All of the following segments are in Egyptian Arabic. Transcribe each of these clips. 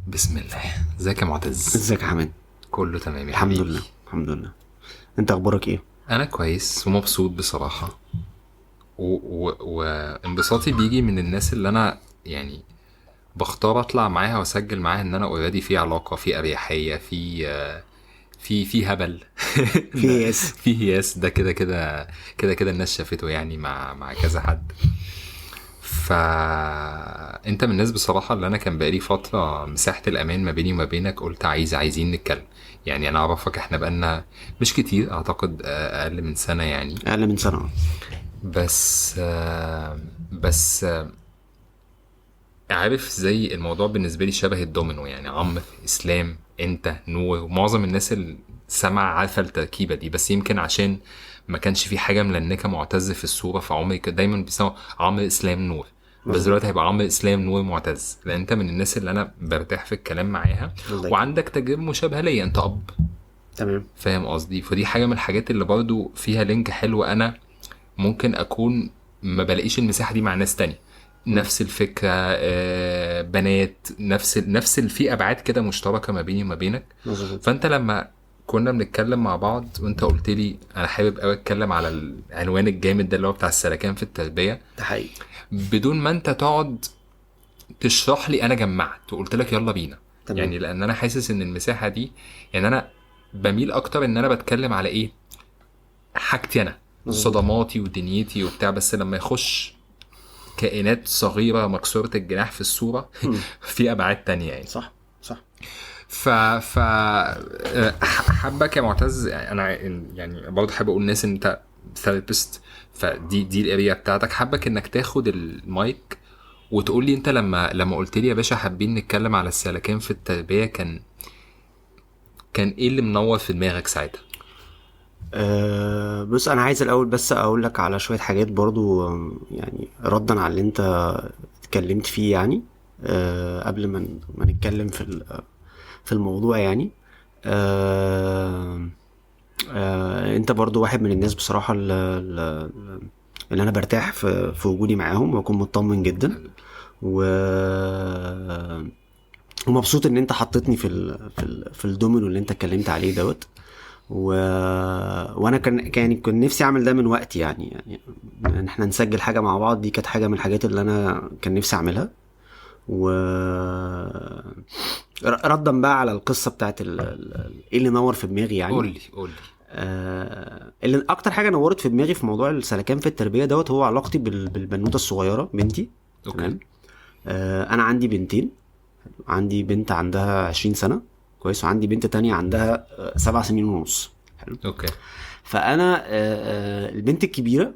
بسم الله. ازيك يا معتز؟ ازيك يا حماد؟ كله تمام يا الحمد حبيبي. لله، الحمد لله. انت اخبارك ايه؟ انا كويس ومبسوط بصراحة، وانبساطي بيجي من الناس اللي انا يعني بختار اطلع معاها واسجل معاها، ان انا already في علاقة، في اريحية، في هبل. في ده ياس. في هياس، ده كده كده كده كده الناس شافته يعني مع كذا حد. فانت من الناس بصراحة اللي انا كان بقالي فترة مساحة الامان ما بيني وما بينك، قلت عايزين نتكلم. يعني انا اعرفك، احنا بقالنا مش كتير، اعتقد اقل من سنة يعني. اقل من سنة. بس عارف، زي الموضوع بالنسبة لي شبه الدومينو، يعني عمرو، اسلام، انت، نور، ومعظم الناس اللي سمع عارفه التركيبة دي، بس يمكن عشان ما كانش في حاجة ملنكه معتز في الصورة، فعمري دايما بيسمع عمرو اسلام نور، بس مظبوط. دلوقتي هيبقى عمرو اسلام نور معتز، لان انت من الناس اللي انا برتاح في الكلام معاها، الله يكرمك. وعندك تجربه مشابهة ليا، انت اب. تمام. فاهم قصدي؟ فدي حاجة من الحاجات اللي برضو فيها link حلو. انا ممكن اكون ما بلاقيش المساحة دي مع ناس تانية نفس الفكرة، بنات نفس في ابعاد كده مشتركة ما بيني وما بينك. مظبوط. فانت لما كنا بنتكلم مع بعض وانت قلت لي انا حابب قوي اتكلم على العنوان الجامد ده اللي هو بتاع السلكان في التربية، ده حقيقي. بدون ما انت تقعد تشرح لي انا جمعت وقلت لك يلا بينا. تمام. يعني لان انا حاسس ان المساحة دي، يعني انا بميل اكتر ان انا بتكلم على ايه حاجتي انا، مظبوط. صدماتي ودنيتي وبتاع، بس لما يخش كائنات صغيرة مكسورة الجناح في الصورة في أبعاد تانية يعني. صح صح. ف حبك يا معتز. أنا يعني برضه حابب أقول للناس إن أنت therapist، فدي ال area بتاعتك. حبك إنك تاخد المايك وتقول لي أنت لما قلت لي يا باشا حابين نتكلم على السلكان في التربية، كان إيه اللي منور في دماغك ساعتها؟ بص، أنا عايز الأول بس أقول لك على شوية حاجات برضو، يعني ردا على اللي أنت اتكلمت فيه يعني، قبل ما نتكلم في الموضوع يعني. أنت برضو واحد من الناس بصراحة اللي أنا برتاح في وجودي معاهم وأكون مطمن جدا، ومبسوط إن أنت حطيتني في الدومينو اللي أنت اتكلمت عليه دوت. وانا كان نفسي اعمل ده من وقت، يعني ان احنا نسجل حاجة مع بعض، دي كانت حاجة من الحاجات اللي انا كان نفسي اعملها. و ردا بقى على القصة بتاعت ايه اللي نور في دماغي يعني. قول لي. اللي اكتر حاجة نورت في دماغي في موضوع السلكان في التربية دوت هو علاقتي بالبنوته الصغيرة بنتي. تمام. انا عندي بنتين، عندي بنت عندها 20 سنة كويس، وعندي بنت تانية عندها 7 سنين ونص. حلو. فأنا، البنت الكبيرة،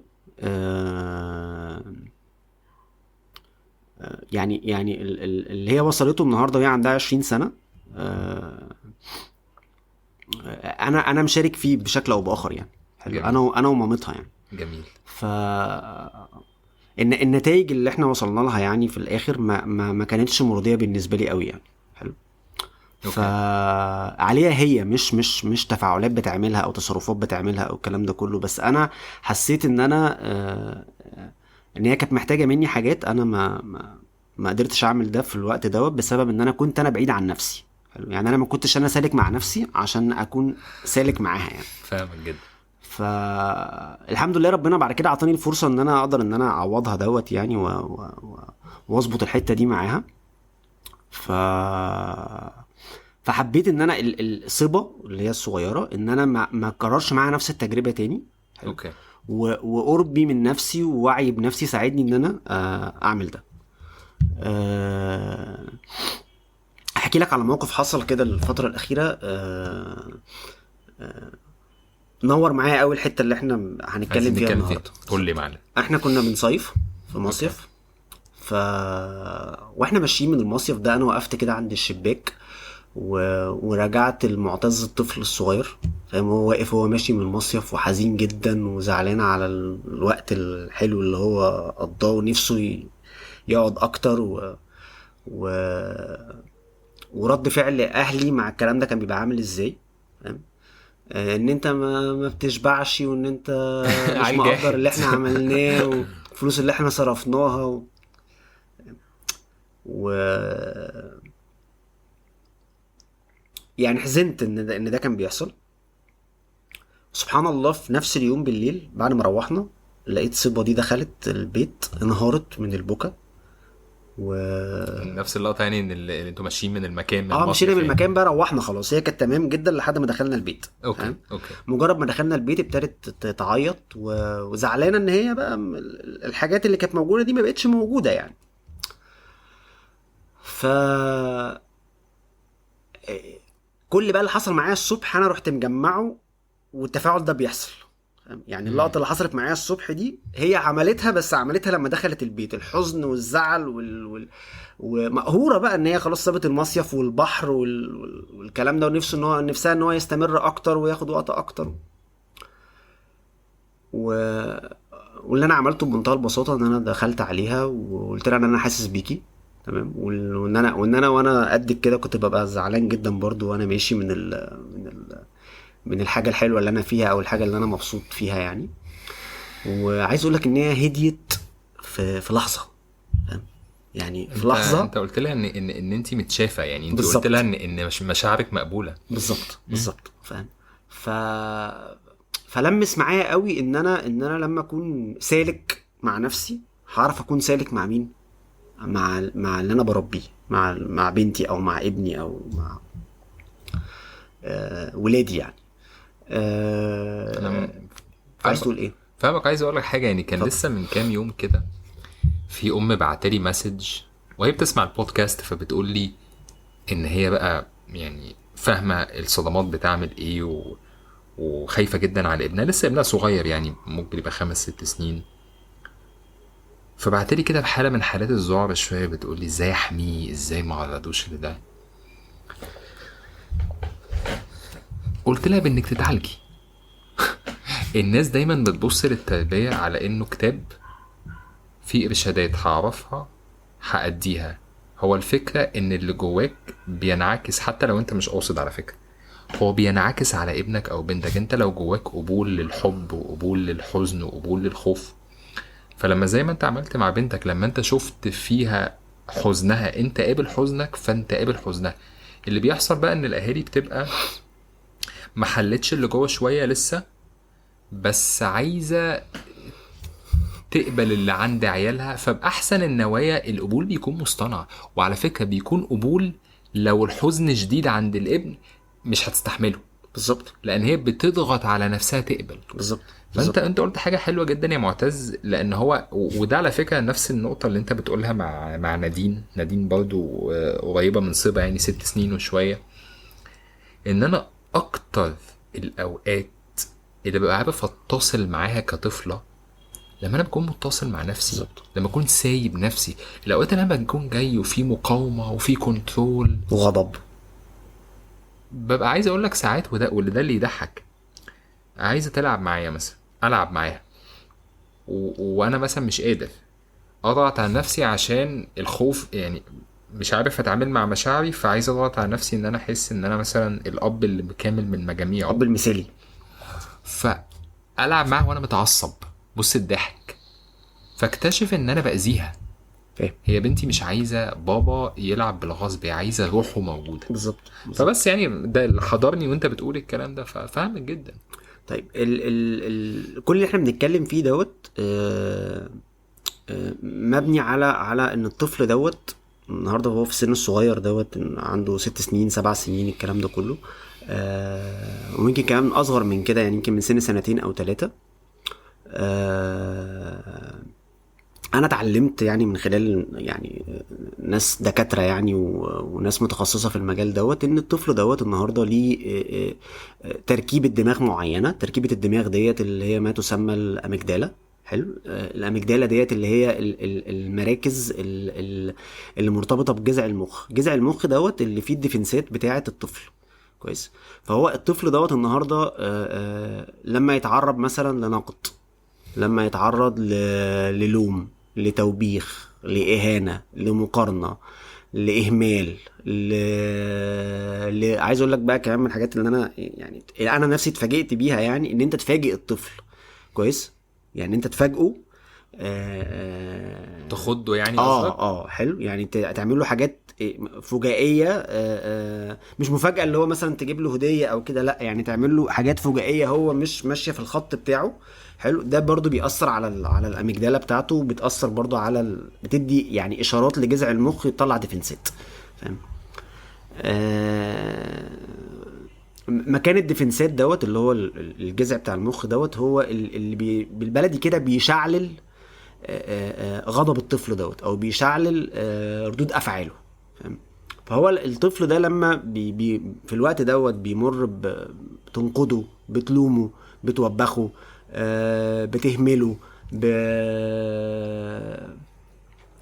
يعني اللي هي وصلته النهاردة وهي عندها 20 سنة، أنا مشارك فيه بشكل أو بآخر يعني. حلو. أنا ومامتها يعني. ف النتائج اللي احنا وصلنا لها يعني في الآخر ما كانتش مرضية بالنسبة لي قوي يعني. حلو. فعليها هي مش تفاعلات بتعملها أو تصرفات بتعملها أو الكلام ده كله، بس أنا حسيت إن أنا، إن هي كانت محتاجة مني حاجات أنا ما قدرتش أعمل ده في الوقت دوت، بسبب إن أنا كنت بعيد عن نفسي. حلو. يعني أنا ما كنتش أنا سالك مع نفسي عشان أكون سالك معاها يعني. فاهمك جدا. فالحمد لله ربنا بعد كده عطاني الفرصة إن أنا أقدر إن أنا أعوضها دوت يعني، وأظبط الحتة دي معاها. فحبيت إن أنا الصبا اللي هي الصغيرة إن أنا ما أكررش معاها نفس التجربة تاني. حلو. وقربي من نفسي ووعي بنفسي ساعدني إن أنا، أعمل ده. أحكي لك على موقف حصل كده الفترة الأخيرة، نور معايا أول حتة اللي إحنا هنتكلم عايزين فيها نتكلم النهاردة. فيها. قول لي معلم. إحنا كنا بنصيف في مصيف. وإحنا ماشيين من المصيف ده أنا وقفت كده عند الشباك ورجعت المعتز الطفل الصغير، فاهم، هو واقف وهو ماشي من المصيف وحزين جدا وزعلان على الوقت الحلو اللي هو قضاه ونفسه يقعد أكتر ورد فعل أهلي مع الكلام ده كان بيبقى عامل إزاي، فاهم، إن أنت ما بتشبعش وإن أنت مش عيل مقدر جاحد. اللي إحنا عملناه والفلوس اللي إحنا صرفناها يعني حزنت ان ده كان بيحصل. سبحان الله في نفس اليوم بالليل بعد ما روحنا لقيت صبا دي دخلت البيت، انهارت من البكا. و نفس اللقطة يعني، ان اللي انتوا ماشيين من المكان، من مشينا من المكان بقى، روحنا خلاص، هي كانت تمام جدا لحد ما دخلنا البيت. okay. مجرد ما دخلنا البيت ابتدت تعيط وزعلانه ان هي بقى الحاجات اللي كانت موجودة دي ما بقتش موجودة يعني. ف كل بقى اللي حصل معايا الصبح انا رحت مجمعة، والتفاعل ده بيحصل يعني. اللقطة اللي حصلت معايا الصبح دي هي عملتها، بس عملتها لما دخلت البيت، الحزن والزعل ومقهوره بقى ان هي خلاص سابت المصيف والبحر والكلام ده، ونفسه ان هو نفسها ان هو يستمر اكتر وياخد وقت اكتر. واللي انا عملته بمنتهى البساطة ان انا دخلت عليها وقلت لها ان انا حاسس بيكي، تمام، وان انا وانا قدك كده كنت ببقى زعلان جدا برضو وانا ماشي من الحاجة الحلوة اللي أنا فيها أو الحاجة اللي أنا مبسوط فيها يعني. وعايز أقولك إن هي هديت في لحظة، يعني في لحظة. أنت قلت لها إن أنت متشافة يعني، أنت قلت لها إن مشاعرك مقبولة. بالظبط، فاهم. فلمس معايا قوي إن أنا لما أكون سالك مع نفسي هعرف أكون سالك مع مين، مع اللي أنا بربيه، مع بنتي أو مع ابني أو مع ولادي يعني. أنا عايز تقول ايه؟ فاهمك. عايز اقول لك حاجة يعني، كان لسه من كام يوم كده في بعتلي message وهي بتسمع البودكاست، فبتقول لي ان هي بقى يعني فاهمه الصدمات بتعمل ايه وخايفة جدا على ابنها، لسه ابنها صغير يعني ممكن يبقى 5-6 سنين. فبعتلي كده بحاله من حالات الذعر شوية، بتقول لي ازاي احميه، ازاي ما عرضوش لده. قلت لها بانك تتعالجي. الناس دايما بتبص للتربية على انه كتاب فيه ارشادات هعرفها هأديها. هو الفكرة ان اللي جواك بينعكس، حتى لو انت مش قاصد على فكرة، هو بينعكس على ابنك او بنتك. انت لو جواك قبول للحب وقبول للحزن وقبول للخوف، فلما زي ما انت عملت مع بنتك، لما انت شفت فيها حزنها، انت قابل حزنك فانت قابل حزنها. اللي بيحصل بقى ان الاهالي بتبقى ما حلتش اللي جوه شوية لسه، بس عايزه تقبل اللي عند عيالها، فباحسن النوايا القبول بيكون مصطنع. وعلى فكرة بيكون قبول لو الحزن شديد عند الابن مش هتستحمله. بالظبط، لان هي بتضغط على نفسها تقبل. بالظبط. فانت قلت حاجة حلوة جدا يا معتز، لان هو وده على فكرة نفس النقطة اللي انت بتقولها مع نادين. نادين برضو قريبه من صبا يعني 6 سنين وشوية، ان انا اكتر الاوقات اللي ببقى عارف اتصل معاها كطفله لما انا بكون متصل مع نفسي. بالزبط. لما اكون سايب نفسي. الاوقات اللي انا بكون جاي وفي مقاومة وفي control وغضب، ببقى عايز اقول لك ساعات، وده واللي ده اللي يضحك، عايزه تلعب معايا مثلا، العب معاها وانا مثلا مش قادر اضغط على نفسي عشان الخوف، يعني مش عارف اتعامل مع مشاعري، فعايز اضغط على نفسي ان انا احس ان انا مثلا الاب اللي مكامل من مجاميعه، الاب المثالي، فالعب معاها وانا متعصب. بص الضحك، فاكتشف ان انا باذيها. هي بنتي مش عايزه بابا يلعب بالغصب، هي عايزه روحه موجودة. بالظبط. فبس يعني ده اللي حضرني وانت بتقول الكلام ده، ففاهم جدا. طيب ال كل اللي احنا بنتكلم فيه دوت مبني على ان الطفل دوت النهارده وهو في السن الصغير دوت، عنده 6 سنين 7 سنين الكلام ده كله، ويمكن كمان اصغر من كده، يعني يمكن من سن 2 أو 3. انا اتعلمت يعني من خلال يعني ناس دكاترة يعني وناس متخصصة في المجال دوت، ان الطفل دوت النهارده ليه تركيبه دماغ معينة. تركيبه الدماغ ديت اللي هي ما تسمى ال amygdala. حلو. ال amygdala ديت اللي هي المراكز اللي مرتبطة بجذع المخ. جذع المخ دوت اللي فيه ال defense ات بتاعه الطفل. كويس. فهو الطفل دوت النهارده لما يتعرض مثلا لنقد، لما يتعرض للوم، لتوبيخ، لإهانة، لمقارنة، لإهمال، عايز أقول لك بقى كمان من الحاجات اللي أنا يعني أنا نفسي اتفاجئت بيها، يعني إن أنت تفاجئ الطفل. كويس. يعني أنت تفاجئه تخضه يعني قصدك؟ حلو، يعني تعمل له حاجات فجائيه، مش مفاجاة اللي هو مثلا تجيب له هديه او كده، لا يعني تعمل له حاجات فجائيه هو مش ماشية في الخط بتاعه. حلو، ده برضو بيأثر على على ال amygdala بتاعته، وبتأثر برضو على بتدي يعني اشارات لجذع المخ يطلع defense ات. فاهم؟ مكان ال defense ات دوت اللي هو الجذع بتاع المخ دوت، هو اللي بالبلدي كده بيشعلل غضب الطفل دوت، او بيشعلل ردود افعاله. فاهم؟ فهو الطفل ده لما بي في الوقت دوت بيمر بتنقده، بتلومه، بتوبخه، بتهمله،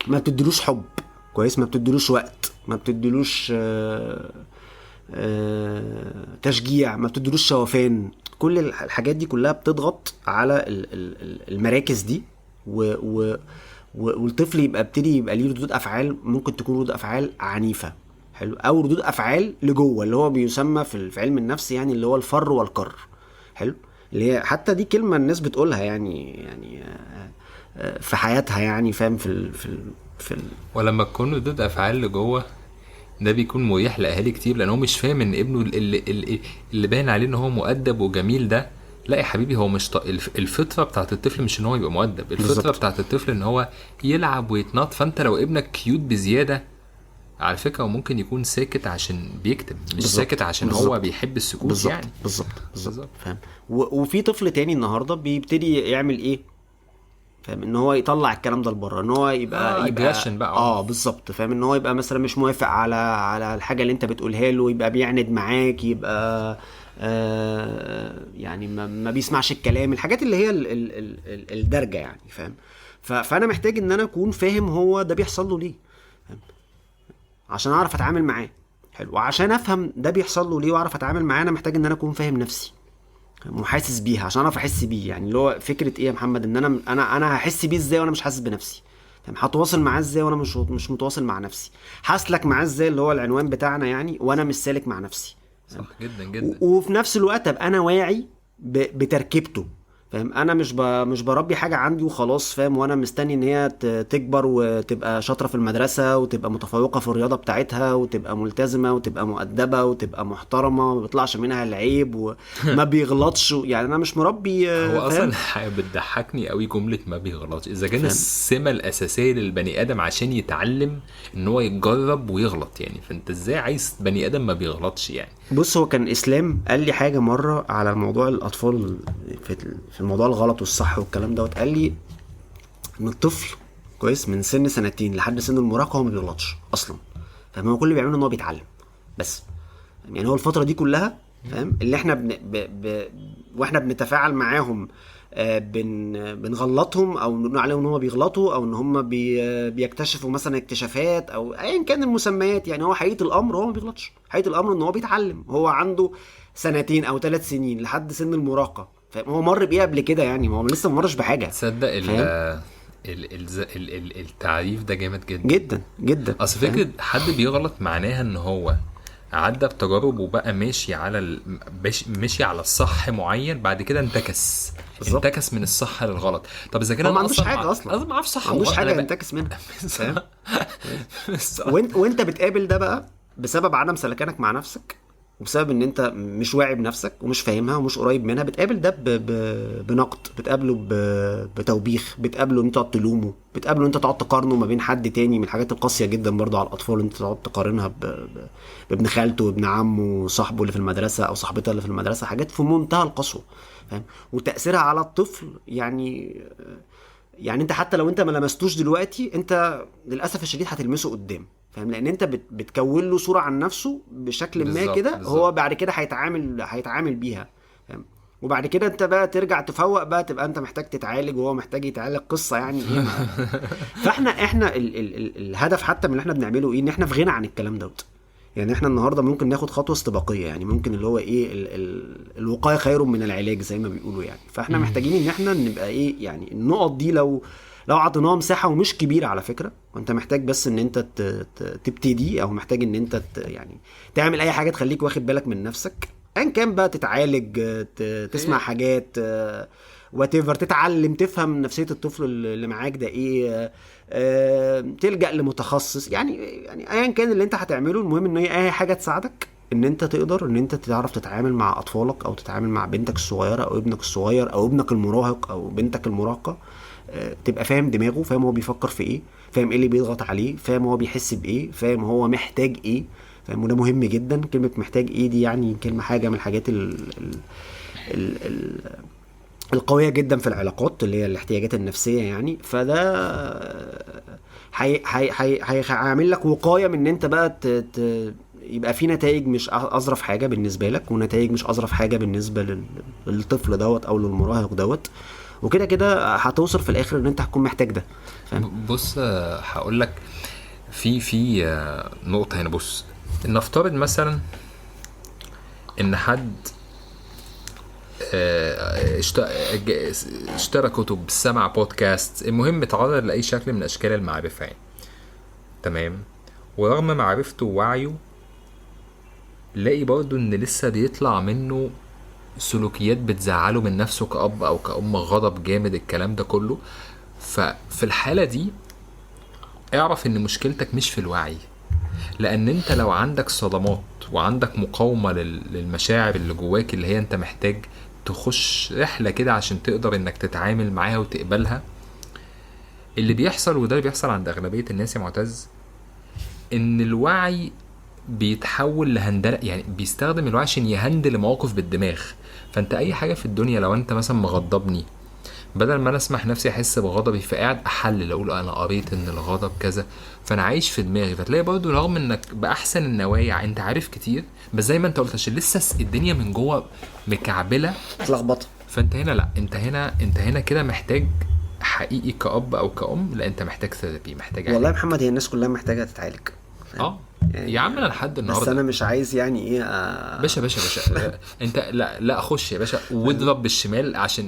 ما بتدلوش حب كويس، ما بتدلوش وقت، ما بتدلوش تشجيع، ما بتدلوش شوفان. كل الحاجات دي كلها بتضغط على المراكز دي، والطفل يبقى ابتدي يبقى ليه ردود افعال، ممكن تكون ردود افعال عنيفة. حلو، او ردود افعال لجوه اللي هو بيسمى في علم النفس يعني اللي هو الفر والكر. حلو، اللي هي حتى دي كلمة الناس بتقولها يعني في حياتها يعني، فاهم؟ في ولما تكون ردود افعال لجوه ده بيكون مريح لاهالي كتير، لان هو مش فاهم ان ابنه اللي باين عليه ان هو مؤدب وجميل ده، لا يا حبيبي هو مش الفطرة بتاعت الطفل مش ان هو يبقى مؤدب، الفطرة بتاعت الطفل ان هو يلعب ويتنط. فانت لو ابنك cute بزيادة على فكرة، وممكن يكون ساكت عشان بيكتب، مش بالزبط. ساكت عشان بالزبط. هو بيحب السكوت. بالزبط. يعني بالظبط. فاهم؟ وفي طفل تاني النهارده بيبتدي يعمل ايه؟ فاهم؟ ان هو يطلع الكلام ده لبره، ان هو يبقى بقى. بالظبط. فاهم؟ ان هو يبقى مثلا مش موافق على الحاجة اللي انت بتقولها له، يبقى بيعند معاك، يبقى يعني ما بيسمعش الكلام، الحاجات اللي هي الدرجة يعني. فاهم؟ فانا محتاج ان انا اكون فاهم هو ده بيحصل له ليه، فاهم؟ عشان اعرف اتعامل معاه. حلو، وعشان افهم ده بيحصل له ليه واعرف اتعامل معاه، انا محتاج ان انا اكون فاهم نفسي وحاسس بيها عشان اعرف احس بيه. يعني اللي هو فكرة ايه يا محمد؟ ان انا هحس بيه ازاي وانا مش حاسس بنفسي؟ فاهم؟ هتواصل معاه ازاي وانا مش متواصل مع نفسي؟ هسلك معاه ازاي اللي هو العنوان بتاعنا يعني، وانا مش سالك مع نفسي؟ صح جدا جدا. وفي نفس الوقت ابقى انا واعي بتركيبته. فاهم؟ انا مش بربي حاجة عندي وخلاص، فاهم؟ وانا مستني ان هي تكبر وتبقى شاطرة في المدرسة وتبقى متفوقه في الرياضة بتاعتها وتبقى ملتزمة وتبقى مؤدبة وتبقى محترمه، ما بيطلعش منها العيب وما بيغلطش. يعني انا مش مربي. هو اصلا بتضحكني قوي جملة ما بيغلطش. اذا كان السمة الاساسية للبني ادم عشان يتعلم ان هو يجرب ويغلط، يعني فانت ازاي عايز بني ادم ما بيغلطش يعني؟ بص، هو كان اسلام قال لي حاجة مرة على موضوع الاطفال في الموضوع الغلط والصح والكلام دوت. قال لي ان الطفل كويس من سن 2 لحد سن المراهقة هو ما بيغلطش اصلا. فاهم؟ هو كل اللي بيعمله ان هو بيتعلم بس. يعني هو الفترة دي كلها، فاهم، اللي احنا واحنا بنتفاعل معاهم، بنغلطهم او بنقول عليهم ان هم بيغلطوا، او ان هم بيكتشفوا مثلا اكتشافات او ايا كان المسميات. يعني هو حقيقة الامر هو ما بيغلطش، حقيقة الامر ان هو بيتعلم. هو عنده 2 أو 3 سنين لحد سن المراهقة، فاهم؟ هو مر بيه قبل كده يعني، هو لسه ما مرش بحاجة. تصدق التعريف ده جامد جدا جدا جدا. اصل فكرة حد بيغلط معناها ان هو عدى بتجارب وبقى ماشي على ماشي على الصح معين، بعد كده انتكس. بالزبط. انتكس من الصح للغلط. طب اذا كان ما عندوش حاجة اصلا، ما اعرفش صح، ما عندوش حاجة ينتكس منها. وانت بتقابل ده بقى بسبب عدم سلكانك مع نفسك، وبسبب ان انت مش واعي بنفسك ومش فاهمها ومش قريب منها. بتقابل ده بنقد، بتقابله بتوبيخ، بتقابله ان انت تقعد تلومه، بتقابله ان انت تقعد تقارنه ما بين حد تاني. من الحاجات القاسية جدا برضو على الاطفال انت تقعد تقارنها بابن خالته وابن عمه وصاحبه اللي في المدرسة او صاحبتها اللي في المدرسة، حاجات في منتهى القسوة. فاهم؟ وتاثيرها على الطفل يعني انت حتى لو انت ما لمستوش دلوقتي، انت للاسف الشديد هتلمسه قدام. فاهم؟ لان انت بتكون له صوره عن نفسه بشكل ما كده، هو بعد كده هيتعامل بيها. فاهم؟ وبعد كده انت بقى ترجع تفوق بقى، تبقى انت محتاج تتعالج وهو محتاج يتعالج، قصة يعني ايه. فاحنا احنا ال ال ال الهدف حتى من اللي احنا بنعمله ايه، ان احنا في غنى عن الكلام دوت. يعني احنا النهارده ممكن ناخد خطوة استباقية، يعني ممكن اللي هو ايه الوقاية خير من العلاج زي ما بيقولوا يعني. فاحنا محتاجين ان احنا نبقى ايه يعني، النقط دي لو عطيناها مساحة ومش كبيرة على فكرة، وانت محتاج بس ان انت تبتدي، او محتاج ان انت يعني تعمل اي حاجة تخليك واخد بالك من نفسك، ان كان بقى تتعالج، تسمع حاجات، whatever، تتعلم تفهم نفسية الطفل اللي معاك ده ايه، تلجأ لمتخصص، يعني ايا كان اللي انت هتعمله، المهم ان هي اي حاجة تساعدك ان انت تقدر ان انت تعرف تتعامل مع اطفالك، او تتعامل مع بنتك الصغيرة او ابنك الصغير او ابنك المراهق او بنتك المراهقة، تبقى فاهم دماغه، فاهم هو بيفكر في ايه، فاهم ايه اللي بيضغط عليه، فاهم هو بيحس بايه، فاهم هو محتاج ايه، فاهم. وده مهم جدا، كلمة محتاج ايه دي يعني كلمة حاجة من الحاجات ال ال ال ال القوية جدا في العلاقات اللي هي الاحتياجات النفسية يعني. فده هيعمل لك وقاية من ان انت بقى يبقى في نتائج مش اظرف حاجة بالنسبة لك، ونتائج مش اظرف حاجة بالنسبة للطفل دوت او للمراهق دوت، وكده كده هتوصل في الاخر ان انت هتكون محتاج ده. فاهم؟ بص هقول لك في نقطة هنا. بص نفترض مثلا ان حد اشترى كتب، سمع بودكاست، المهم اتعرض لأي شكل من أشكال المعرفة يعني، تمام، ورغم معرفته ووعيه لاقي برضو ان لسه بيطلع منه سلوكيات بتزعله من نفسه كأب أو كأم، غضب جامد، الكلام ده كله. ففي الحالة دي اعرف ان مشكلتك مش في الوعي، لان انت لو عندك صدمات وعندك مقاومة للمشاعر اللي جواك، اللي هي انت محتاج تخش رحلة كده عشان تقدر انك تتعامل معاها وتقبلها. اللي بيحصل، وده اللي بيحصل عند اغلبية الناس يا معتز، ان الوعي بيتحول لهندلة، يعني بيستخدم الوعي عشان يهندل مواقف بالدماغ. فانت اي حاجة في الدنيا لو انت مثلا مغضبني، بدل ما انا اسمح نفسي احس بغضبي فقاعد احلل، اقول انا قريت ان الغضب كذا، فانا عايش في دماغي. فتلاقي برضو رغم انك باحسن النوايا انت عارف كتير، بس زي ما انت قلت عشان لسه الدنيا من جوه مكعبله اتلخبطه. فانت هنا لا، انت هنا كده محتاج حقيقي كأب او كأم، لا انت محتاج therapy، محتاج والله يا محمد هي الناس كلها محتاجه تتعالج. يعني يا عم انا لحد النهارده، بس انا مش عايز يعني ايه باشا باشا باشا انت لا خش يا باشا واضرب بالشمال، عشان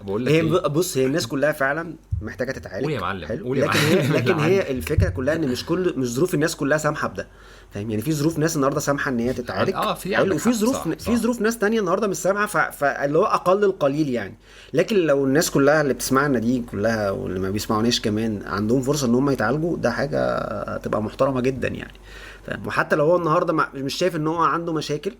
بقول لك هي إيه؟ بص هي الناس كلها فعلا محتاجه تتعالج. قول يا معلم، حلو. قول يا لكن معلم. هي لكن هي الفكرة كلها ان مش ظروف الناس كلها سامحه بده، فاهم يعني؟ في ظروف ناس النهارده سامحه ان هي تتعالج، في حلو، وفي ظروف في ظروف ناس تانية النهارده مش سامحه، فاللي هو اقل القليل يعني. لكن لو الناس كلها اللي بتسمعنا دي كلها واللي ما بيسمعوناش كمان عندهم فرصة ان هم يتعالجوا، ده حاجة تبقى محترمه جدا يعني، فاهم؟ وحتى لو هو النهارده مش شايف ان هو عنده مشاكل،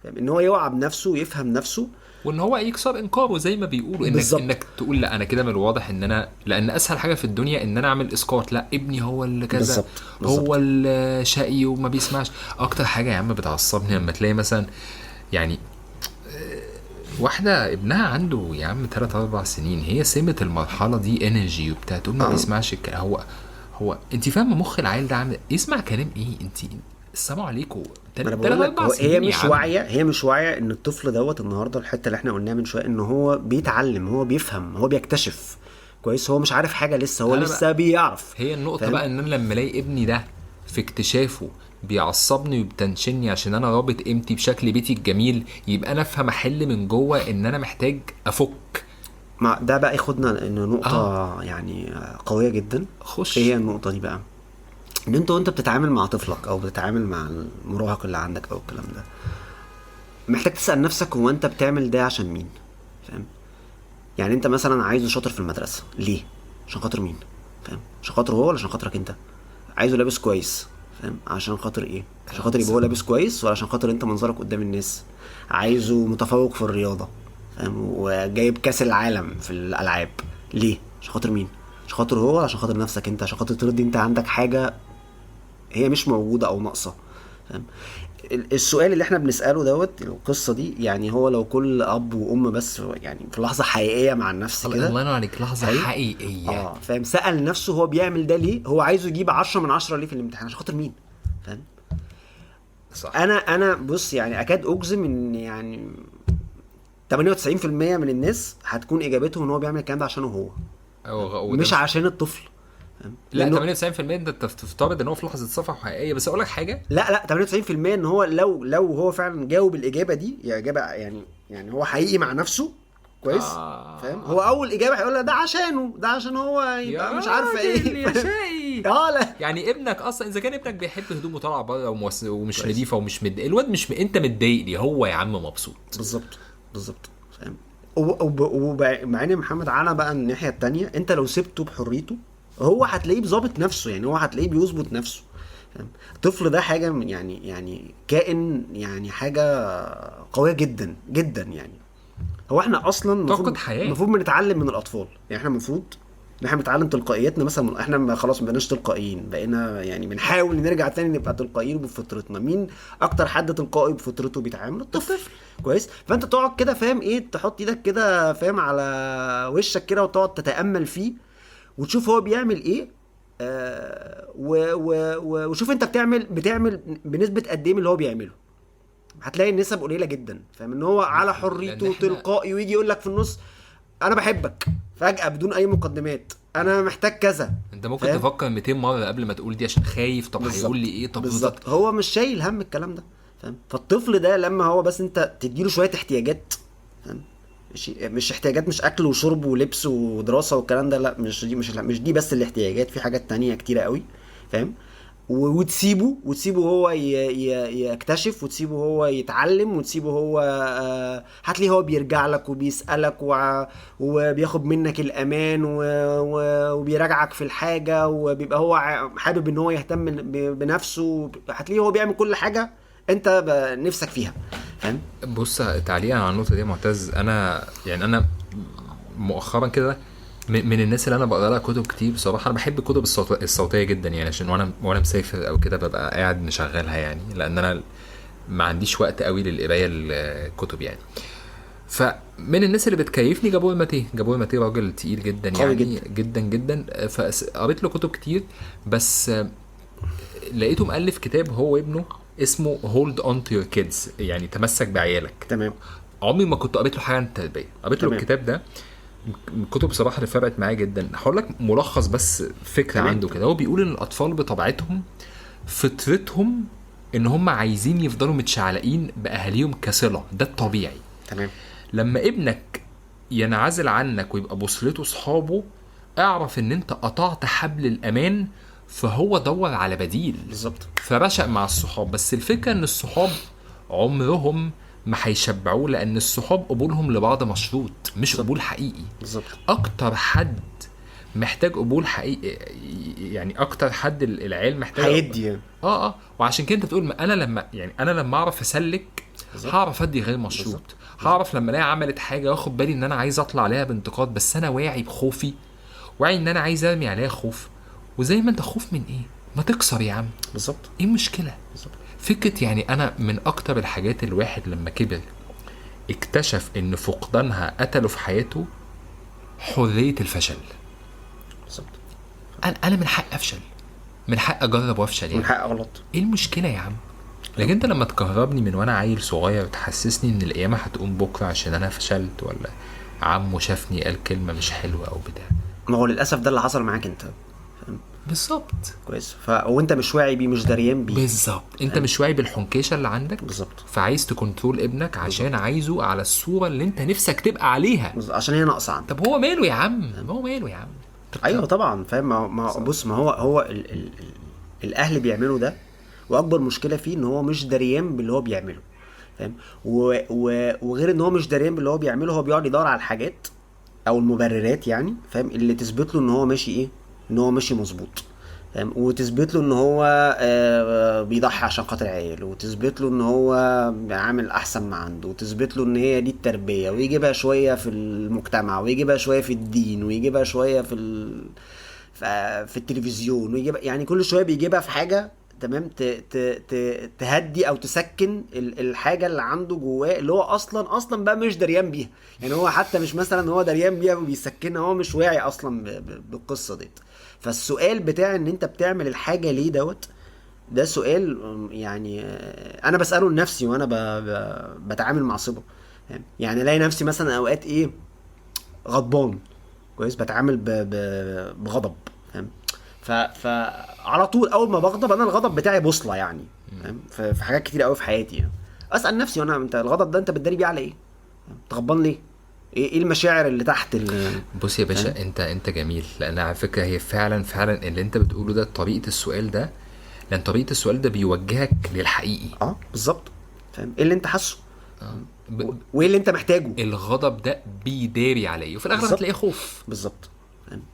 فاهم، ان هو يوعى بنفسه ويفهم نفسه، وان هو يكسر انكاره زي ما بيقولوا، انك تقول لا انا كده من الواضح ان انا، لان اسهل حاجة في الدنيا ان انا اعمل اسقاط، لا ابني هو اللي كذا، هو اللي شقي وما بيسمعش. اكتر حاجة يا عم بتعصبني لما تلاقي مثلا يعني واحدة ابنها عنده يا عم 3-4 سنين، هي سمه المرحلة دي energy وبتاع، تقول ما بيسمعش الكلام. هو انت فاهمه مخ العيل ده عامل يسمع كلام ايه؟ انت السلام عليكم. انا بقول لك هي مش واعية، هي مش واعية ان الطفل دوت النهارده، الحتة اللي احنا قلناها من شوية، ان هو بيتعلم، هو بيفهم، هو بيكتشف كويس، هو مش عارف حاجة لسه، هو لسه بيعرف. هي النقطة بقى ان انا لما الاقي ابني ده في اكتشافه بيعصبني وبتنشني عشان انا رابط قيمتي بشكل بيتي الجميل، يبقى انا افهم احل من جوه ان انا محتاج افك. مع ده بقى ياخدنا ان نقطة يعني قوية جدا. خش ايه هي النقطة دي بقى؟ ان انت وانت بتتعامل مع طفلك او بتتعامل مع المراهق اللي عندك او الكلام ده، محتاج تسأل نفسك هو انت بتعمل ده عشان مين؟ فاهم يعني؟ انت مثلا عايزه شاطر في المدرسة ليه؟ عشان خاطر مين؟ فاهم؟ عشان خاطر هو ولا عشان خاطرك انت؟ عايزه لابس كويس، فاهم؟ عشان خاطر ايه؟ عشان خاطر يبقى هو لابس كويس ولا عشان خاطر انت منظرك قدام الناس؟ عايزه متفوق في الرياضة، فاهم، وجايب كاس العالم في الالعاب ليه؟ عشان خاطر مين؟ عشان خاطر هو ولا عشان خاطر نفسك انت؟ عشان خاطر ترضي انت عندك حاجة هي مش موجودة او ناقصه، فاهم؟ السؤال اللي احنا بنساله دوت القصة دي يعني، هو لو كل اب وام بس يعني في لحظة حقيقية مع النفس كده، الله ينور عليك، لحظة حقيقية فاهم، سال نفسه هو بيعمل ده ليه؟ هو عايزه يجيب 10 من 10 ليه في الامتحان؟ عشان خاطر مين؟ فاهم؟ صح. انا بص يعني اكاد اجزم ان يعني 98% من الناس هتكون اجابتهم ان هو بيعمل الكلام ده عشانه هو، مش عشان الطفل. لا 98% انت تفترض ان هو في لحظة صفا حقيقية. بس اقول لك حاجة، لا 98% ان هو لو هو فعلا جاوب الاجابة دي، يا اجابه يعني هو حقيقي مع نفسه كويس، فاهم؟ هو اول اجابه هيقولها ده عشانه، ده عشان هو يبقى مش عارفه ايه يا شقي. لا يعني ابنك اصلا اذا كان ابنك بيحب هدومه طالعه بره ومش نظيفة ومش الواد مش انت متضايق ليه؟ هو يا عم مبسوط. بالظبط بالظبط، فاهم؟ ومع ان محمد على بقى الناحية التانية، انت لو سبته بحريته هو هتلاقيه بظابط نفسه، يعني هو هتلاقيه بيظبط نفسه. الطفل ده حاجة يعني كائن، يعني حاجة قوية جدا جدا. يعني هو احنا اصلا المفروض بنتعلم من الاطفال، يعني احنا المفروض ان احنا بنتعلم تلقائيتنا. مثلا احنا خلاص ما بقيناش تلقائيين، بقينا يعني بنحاول نرجع تاني نبقى تلقائيين بفطرتنا. مين اكتر حد تلقائي بفطرته بيتعامل؟ الطفل. كويس. فانت تقعد كده فاهم ايه، تحط ايدك كده فاهم على وشك كده وتقعد تتامل فيه وتشوف هو بيعمل ايه، وشوف انت بتعمل بنسبة قد ايه من اللي هو بيعمله. هتلاقي النسب قليله جدا، فاهم ان هو على حريته تلقائي، ويجي يقول لك في النص انا بحبك فجأة بدون اي مقدمات، انا محتاج كذا. انت ممكن تفكر 200 مرة قبل ما تقول دي عشان خايف، طب هيقول لي ايه، طب بالظبط. هو مش شايل هم الكلام ده، فاهم. فالطفل ده لما هو بس انت تديله شوية احتياجات، فاهم، مش احتياجات، مش اكل وشرب ولبس ودراسة والكلام ده، لا، مش دي بس الاحتياجات، في حاجات تانية كتيرة قوي، فاهم. وتسيبه هو يكتشف، وتسيبه هو يتعلم، وتسيبه هو هتلاقيه هو بيرجع لك وبيسألك وبياخد منك الأمان وبيراجعك في الحاجة، وبيبقى هو حابب ان هو يهتم بنفسه. هتلاقيه هو بيعمل كل حاجة انت نفسك فيها، فاهم. بص، تعليقا على النقطة دي معتز، انا يعني انا مؤخرا كده من الناس اللي انا بقرا لها كتب كتير بصراحة. انا بحب الكتب الصوتية جدا، يعني عشان وانا مسافر او كده ببقى قاعد مشغلها، يعني لان انا ما عنديش وقت قوي للقرايه الكتب يعني. فمن الناس اللي بتكيفني جابور ماتيه. جابور ماتيه راجل تقيل جدا، يعني جدا جدا جدا. فقريت له كتب كتير، بس لقيته مؤلف كتاب هو وابنه اسمه Hold on to your kids، يعني تمسك بعيالك. تمام. عمري ما كنت قريت له حاجة عن التربية، قريت له الكتاب ده. الكتب بصراحة اللي فرقت معايا جدا. هقول لك ملخص بس فكرة. تمام. عنده كده هو بيقول ان الاطفال بطبيعتهم فطرتهم ان هم عايزين يفضلوا متشعلقين باهاليهم كصله، ده الطبيعي. تمام. لما ابنك ينعزل عنك ويبقى بوصلته اصحابه، اعرف ان انت قطعت حبل الامان، فهو دور على بديل. بالظبط. فرشق مع الصحاب. بس الفكرة ان الصحاب عمرهم ما هيشبعوه، لان الصحاب قبولهم لبعض مشروط، مش قبول حقيقي. بالظبط. اكتر حد محتاج قبول حقيقي، يعني اكتر حد العيال محتاج هيدي. وعشان كده انت بتقول ما انا لما، يعني انا لما اعرف اسلك هعرف ادي غير مشروط. هعرف لما الاقي عملت حاجة واخد بالي ان انا عايز اطلع عليها بانتقاد، بس انا واعي بخوفي، واعي ان انا عايز ارمي عليها خوف. وزي ما انت خوف من ايه ما تكسر يا عم. بالظبط. ايه المشكلة؟ بالظبط. فكرة يعني انا من اكتر الحاجات الواحد لما كبر اكتشف ان فقدانها قتله في حياته حرية الفشل. بالظبط. انا من حق افشل، من حق اجرب وافشل، يعني من حق اغلط. ايه المشكلة يا عم؟ لكن انت لما تكهربني من وانا عيل صغير تحسسني ان القيامة هتقوم بكره عشان انا فشلت، ولا عمو شافني قال كلمة مش حلوة او بتاع. ما هو للاسف ده اللي حصل معاك انت. بالظبط. كويس. وانت مش واعي بيه، مش دريان بيه. بالظبط. انت مش واعي بالحنكشه اللي عندك. بالظبط. فعايز ت control ابنك عشان بالزبط. عايزه على الصورة اللي انت نفسك تبقى عليها. بالزبط. عشان هي ناقصه عندك. طب هو ماله يا عم؟ هو ماله يا عم؟ ايوه طبعا فاهم. ما بص، ما هو ال الاهل بيعملوا ده، واكبر مشكلة فيه ان هو مش دريان باللي هو بيعمله، فاهم. وغير ان هو مش دريان باللي هو بيعمله، هو بيقعد يدور على الحاجات او المبررات، يعني فاهم، اللي تثبت له ان هو ماشي ايه، ان هو ماشي مظبوط، فاهم، وتثبت له ان هو بيضحي عشان خاطر عياله، وتثبت له ان هو عامل احسن ما عنده، وتثبت له ان هي دي التربية، ويجيبها شوية في المجتمع، ويجيبها شوية في الدين، ويجيبها شوية في التلفزيون، ويجيبها يعني كل شوية بيجيبها في حاجة، تمام، تهدي او تسكن الحاجة اللي عنده جواه، اللي هو اصلا بقى مش دريان بيها. يعني هو حتى مش مثلا هو دريان بيها وبيسكنها، هو مش واعي اصلا بالقصة ديت. فالسؤال بتاع ان انت بتعمل الحاجة ليه دوت، ده سؤال يعني انا بساله لنفسي وانا بتعامل مع صبا. يعني الاقي نفسي مثلا اوقات ايه غضبان، كويس، بتعامل بغضب، فاهم. فعلى طول اول ما بغضب انا الغضب بتاعي بوصله، يعني فاهم، في حاجات كتير قوي في حياتي. يعني اسال نفسي وانا انت الغضب ده انت بتداري بيه على ايه؟ انت غضبان ليه؟ ايه المشاعر اللي تحت بص يا باشا، انت جميل، لان على فكرة هي فعلا فعلا اللي انت بتقوله ده طريقه السؤال ده، لان طريقه السؤال ده بيوجهك للحقيقي. بالظبط، فاهم ايه اللي انت حاسه. وايه اللي انت محتاجه. الغضب ده بيداري عليه، وفي الاغلب هتلاقيه خوف. بالظبط،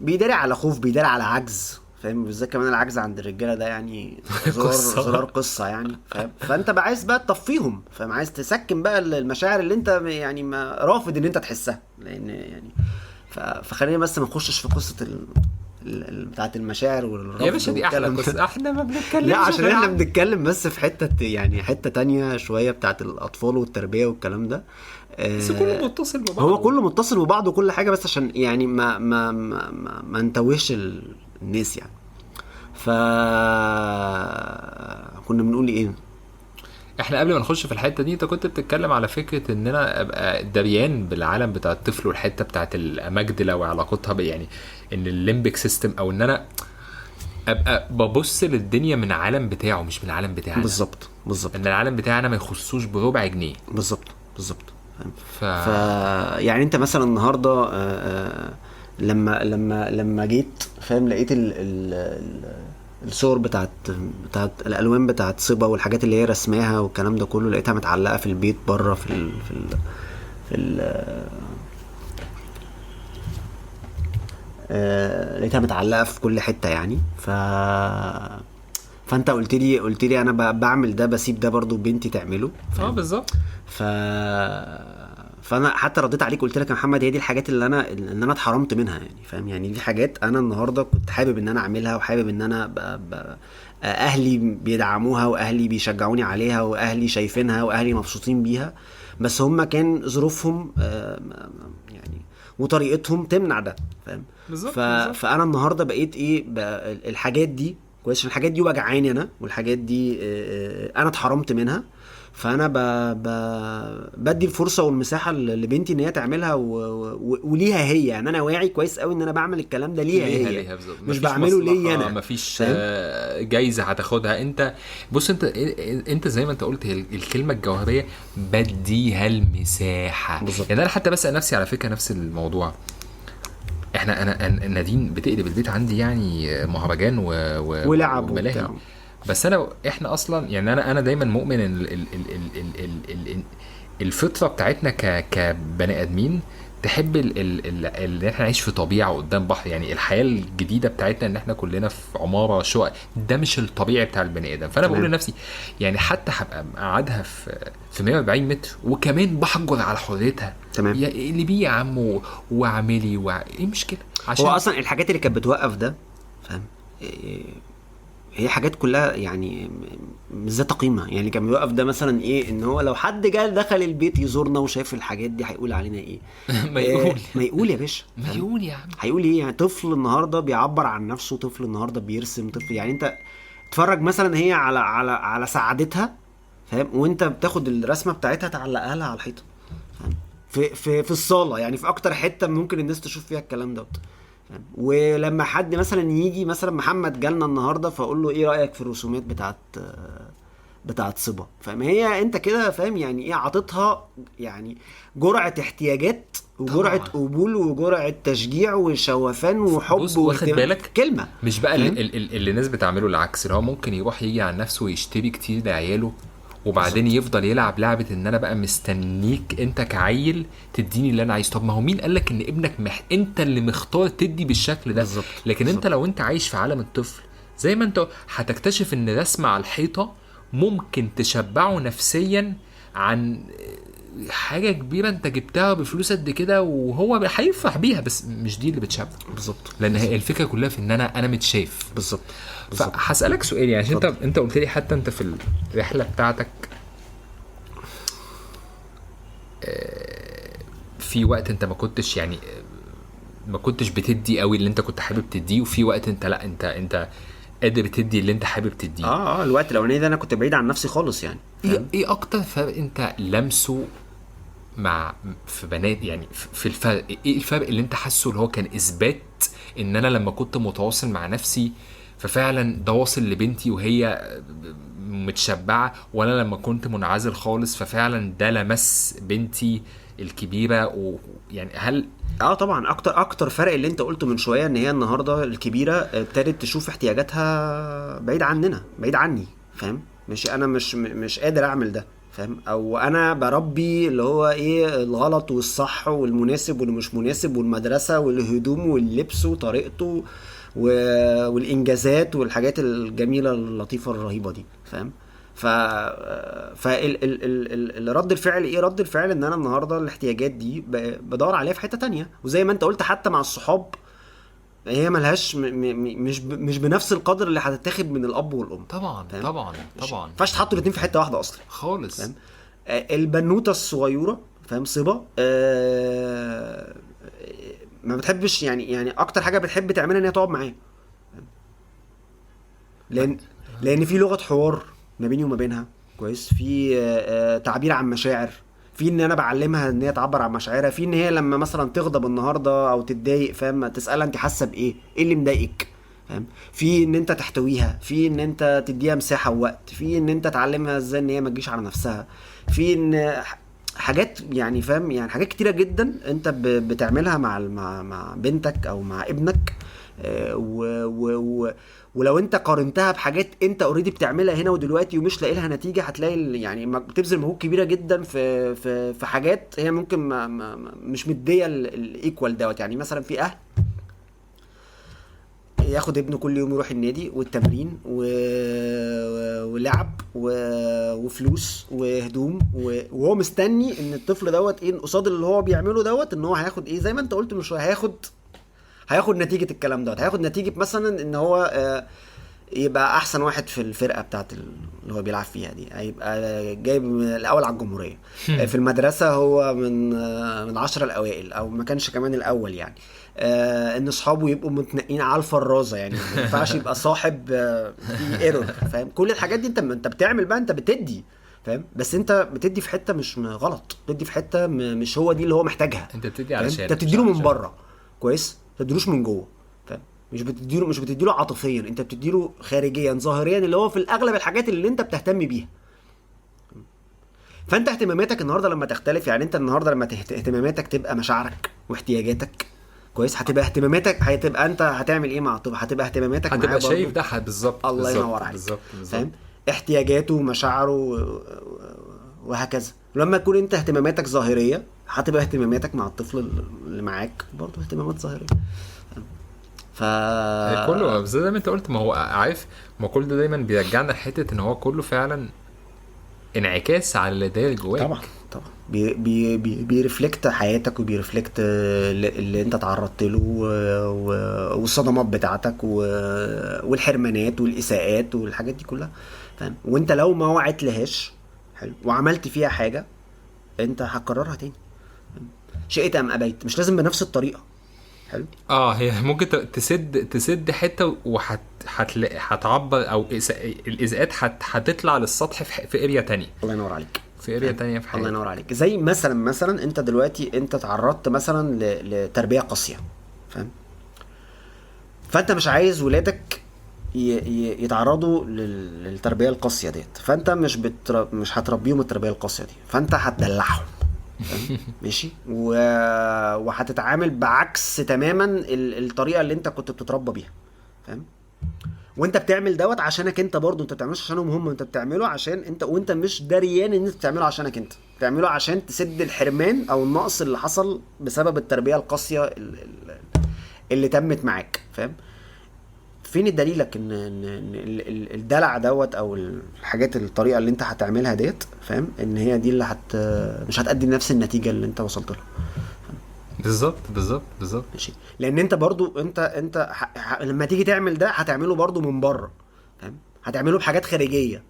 بيداري على خوف، بيداري على عجز، فاهم؟ بالذات كمان العجز عند الرجالة ده يعني زرار قصة يعني، فاهم؟ فانت بقى عايز بقى تطفيهم، فاهم؟ عايز تسكن بقى المشاعر اللي انت يعني ما رافض ان انت تحسها، لان يعني فخلينا بس ما نخشش في قصة بتاعه المشاعر والرفض يا باشا. دي احلى قصة، احنا ما بنتكلمش. لا عشان احنا بنتكلم بس في حتة، يعني حتة تانية شوية بتاعه الاطفال والتربية والكلام ده، بس كله متصل ببعضه. هو كله متصل ببعضه وكل حاجة، بس عشان يعني ما ما ما ما, ما نتوهش الناس يعني. ف كنا بنقول ايه احنا قبل ما نخش في الحتة دي؟ انت كنت بتتكلم على فكرة ان انا ابقى دريان بالعالم بتاع الطفل والحتة بتاعت ال amygdala وعلاقتها يعني ان ال limbic system، او ان انا ابقى ببص للدنيا من عالم بتاعه مش من العالم بتاعنا. بالظبط بالظبط، ان العالم بتاعنا ما يخصوش بربع جنيه. بالظبط بالظبط. يعني انت مثلا النهارده لما جيت، فاهم، لقيت الصور بتاعت الالوان بتاعت صبا والحاجات اللي هي رسماها والكلام ده كله، لقيتها متعلقه في البيت بره في ال في ال في ال لقيتها متعلقه في كل حتة يعني. فانت قلت لي انا بعمل ده، بسيب ده برضو بنتي تعمله. بالظبط. فانا حتى رديت عليك قلت لك يا محمد هي دي الحاجات اللي انا اتحرمت منها يعني، فاهم؟ يعني دي حاجات انا النهارده كنت حابب ان انا اعملها، وحابب ان انا اهلي بيدعموها، واهلي بيشجعوني عليها، واهلي شايفينها، واهلي مبسوطين بيها، بس هم كان ظروفهم يعني وطريقتهم تمنع ده، فاهم؟ بالظبط. فانا النهارده بقيت ايه الحاجات دي كويس، عشان الحاجات دي وجعاني انا، والحاجات دي انا اتحرمت منها، فانا بدي الفرصة والمساحة لبنتي ان هي تعملها وليها هي يعني. انا واعي كويس قوي ان انا بعمل الكلام ده ليها هي، مش بعمله ليا انا. مفيش جايزة هتاخدها انت. بص، انت زي ما انت قلت، الكلمة الجوهرية بديها المساحة. بالزبط. يعني انا حتى بسال نفسي على فكرة نفس الموضوع. احنا انا نادين بتقلب البيت عندي يعني مهرجان ولعب وملاهي، بس احنا اصلا يعني انا دايما مؤمن ان ال ال ال ال ال ال الفطرة بتاعتنا كبني ادمين تحب ان احنا نعيش في طبيعة قدام بحر. يعني الحياة الجديدة بتاعتنا ان احنا كلنا في عمارة شقق، ده مش الطبيعي بتاع البني ادم. فانا بقول لنفسي يعني حتى هبقى مقعدها في 140 متر وكمان بحجر على حريتها. تمام. يا اللي بيه يا عم واعملي ايه مشكلة؟ عشان هو اصلا الحاجات اللي كانت بتوقف ده، فاهم، هي حاجات كلها يعني مش ذات قيمة. يعني كان بيوقف ده مثلا ايه، ان هو لو حد جه دخل البيت يزورنا وشاف الحاجات دي هيقول علينا ايه؟ ما يقول ما يقول يا باشا، ما يقول يا عم، هيقول ايه يعني؟ طفل النهارده بيعبر عن نفسه، طفل النهارده بيرسم، طفل يعني انت اتفرج مثلا هي على على على سعادتها، فاهم، وانت بتاخد الرسمة بتاعتها تعلقها لها على الحيطة، فاهم، في في في الصاله، يعني في اكتر حتة ممكن الناس تشوف فيها الكلام دوت. ولما حد مثلا يجي، مثلا محمد جالنا النهارده، فاقول له ايه رايك في الرسومات بتاعت صبا، فاهم؟ هي انت كده فاهم يعني ايه، عطتها يعني جرعة احتياجات وجرعه قبول وجرعه تشجيع وشوفان وحب. واخد بالك كلمة مش بقى اللي الناس بتعمله العكس، اللي هو ممكن يروح يجي على نفسه ويشتري كتير لعياله، وبعدين يفضل يلعب لعبة ان انا بقى مستنيك انت كعيل تديني اللي انا عايزه. طب ما هو مين قالك ان ابنك انت اللي مختار تدي بالشكل ده؟ بالزبط. لكن بالزبط. انت لو انت عايش في عالم الطفل زي ما انت هتكتشف ان رسمة على الحيطة ممكن تشبعه نفسيا عن حاجة كبيرة انت جبتها بفلوس قد كده وهو هيفرح بيها، بس مش دي اللي بتشبع. بالظبط. لان هي الفكرة كلها في ان انا متشاف. بالظبط. فهسألك سؤال يعني، عشان انت قلت لي حتى انت في الرحلة بتاعتك في وقت انت ما كنتش يعني ما كنتش بتدي قوي اللي انت كنت حابب تديه، وفي وقت انت لا انت قادر تدي اللي انت حابب تديه. الوقت الاولاني ده انا كنت بعيد عن نفسي خالص يعني. ايه اكتر فرق انت لمسه مع في بنات يعني في الفرق، ايه الفرق اللي انت حاسه اللي هو كان اثبات ان انا لما كنت متواصل مع نفسي ففعلا ده واصل لبنتي وهي متشبعه، وانا لما كنت منعزل خالص ففعلا ده لمس بنتي الكبيرة؟ ويعني هل طبعا اكتر فرق اللي انت قلته من شوية، ان هي النهارده الكبيرة ابتدت تشوف احتياجاتها بعيد عننا، بعيد عني، فاهم؟ ماشي، انا مش قادر اعمل ده، فاهم؟ او انا بربي اللي هو ايه الغلط والصح والمناسب واللي مش مناسب، والمدرسة والهدوم واللبس وطريقته والانجازات والحاجات الجميلة اللطيفة الرهيبة دي، فاهم؟ ف فال ال ال ال رد الفعل ايه؟ رد الفعل ان انا النهارده الاحتياجات دي بدور عليها في حتة تانية. وزي ما انت قلت حتى مع الصحاب هي ملهاش مش بنفس القدر اللي هتتاخد من الاب والام. طبعا طبعا طبعا، ما ينفعش تحطوا الاثنين في حتة واحدة اصلا خالص، فاهم؟ البنوته الصغيرة، فاهم، صبا، ما بتحبش يعني اكتر حاجة بتحب تعملها ان هي تقعد معاه، لان في لغة حوار ما بيني وما بينها، كويس، في تعبير عن مشاعر، في ان انا بعلمها ان هي تعبر عن مشاعرها، في ان هي لما مثلا تغضب النهارده او تتضايق، فاهم، تسالها انت حاسه بايه، ايه اللي مضايقك، فاهم، في ان انت تحتويها، في ان انت تديها مساحة ووقت، في ان انت تعلمها ازاي ان هي ما تجيش على نفسها، في ان حاجات يعني، فاهم، يعني حاجات كتيرة جدا انت بتعملها مع مع بنتك او مع ابنك، و و و ولو انت قارنتها بحاجات انت already بتعملها هنا ودلوقتي ومش لاقي لها نتيجة، هتلاقي يعني بتبذل مجهود كبيرة جدا في في في حاجات هي ممكن ما ما مش مديه ال equal دوت. يعني مثلا في اهل ياخد ابنه كل يوم يروح النادي والتمرين ولعب وفلوس وهدوم، وهو مستني ان الطفل دوت ايه قصاد اللي هو بيعمله دوت، ان هو هياخد ايه، زي ما انت قلت من شوية، هياخد نتيجة الكلام دوت، هياخد نتيجة مثلا ان هو يبقى احسن واحد في الفرقة بتاعت اللي هو بيلعب فيها دي، هيبقى جايب الاول على الجمهورية في المدرسة، هو من 10 الاوائل او ما كانش كمان الاول يعني، ان اصحابه يبقوا متنقين على الفرازه يعني، ما ينفعش يبقى صاحب في ايرور، فاهم؟ كل الحاجات دي انت بتعمل بقى، انت بتدي، فاهم، بس انت بتدي في حتة مش غلط، بتدي في حتة مش هو دي اللي هو محتاجها، انت بتدي علشان انت بتديله من بره، كويس، ما بتديلوش من جوه، فاهم؟ مش بتديله عاطفيا، انت بتديله خارجيا ظاهريا، اللي هو في الاغلب الحاجات اللي انت بتهتم بيها. فانت اهتماماتك النهارده لما تختلف، يعني انت النهارده لما اهتماماتك تبقى مشاعرك واحتياجاتك، كويس، هتبقى اهتماماتك، هتبقى انت هتعمل ايه مع الطفل، هتبقى اهتماماتك هتبقى شايف ده بالظبط. الله ينور عليك، بالظبط، فاهم، احتياجاته ومشاعره وهكذا. لما تكون انت اهتماماتك ظاهرية، هتبقى اهتماماتك مع الطفل اللي معاك برضه اهتمامات ظاهرية. ف كله زي ما انت قلت، ما هو عارف، ما كل ده دايما بيرجعنا لحته ان هو كله فعلا انعكاس على اللي داير جواك. طبعا طبعا، بي بي بي بي reflect حياتك، وبي reflect اللي انت تعرضت له، والصدمات بتاعتك والحرمانات والاساءات والحاجات دي كلها، فاهم؟ وانت لو ما وعدت لهاش حلو وعملت فيها حاجة، انت هتكررها تاني شئت ام ابيت، مش لازم بنفس الطريقة. حلو. هي ممكن تسد حتة وهتعبر او الازاءات هتطلع للسطح في area تانية. الله ينور عليك، في area تانية في حياتك. الله ينور عليك. زي مثلا انت دلوقتي انت تعرضت مثلا لتربية قاسية، فاهم؟ فانت مش عايز ولادك يتعرضوا للتربية القاسية ديت، فانت مش هتربيهم التربية القاسية دي، فانت هتدلعهم، ماشي، وهتتعامل بعكس تماما الطريقة اللي انت كنت بتتربى بيها، فاهم؟ وانت بتعمل دوت عشانك انت برضو، انت بتعملوش عشانهم هم، انت بتعمله عشان انت، وانت مش دريان ان انت بتعمله عشانك انت، بتعمله عشان تسد الحرمان او النقص اللي حصل بسبب التربية القاسية اللي تمت معاك، فاهم؟ فين دليلك ان الدلع دوت او الحاجات الطريقة اللي انت هتعملها ديت، فاهم، ان هي دي اللي مش هتأدي نفس النتيجة اللي انت وصلت لها؟ بالظبط بالظبط بالظبط، ماشي. لان انت برضو انت لما تيجي تعمل ده هتعمله برضو من بره، فاهم، هتعمله بحاجات خارجية،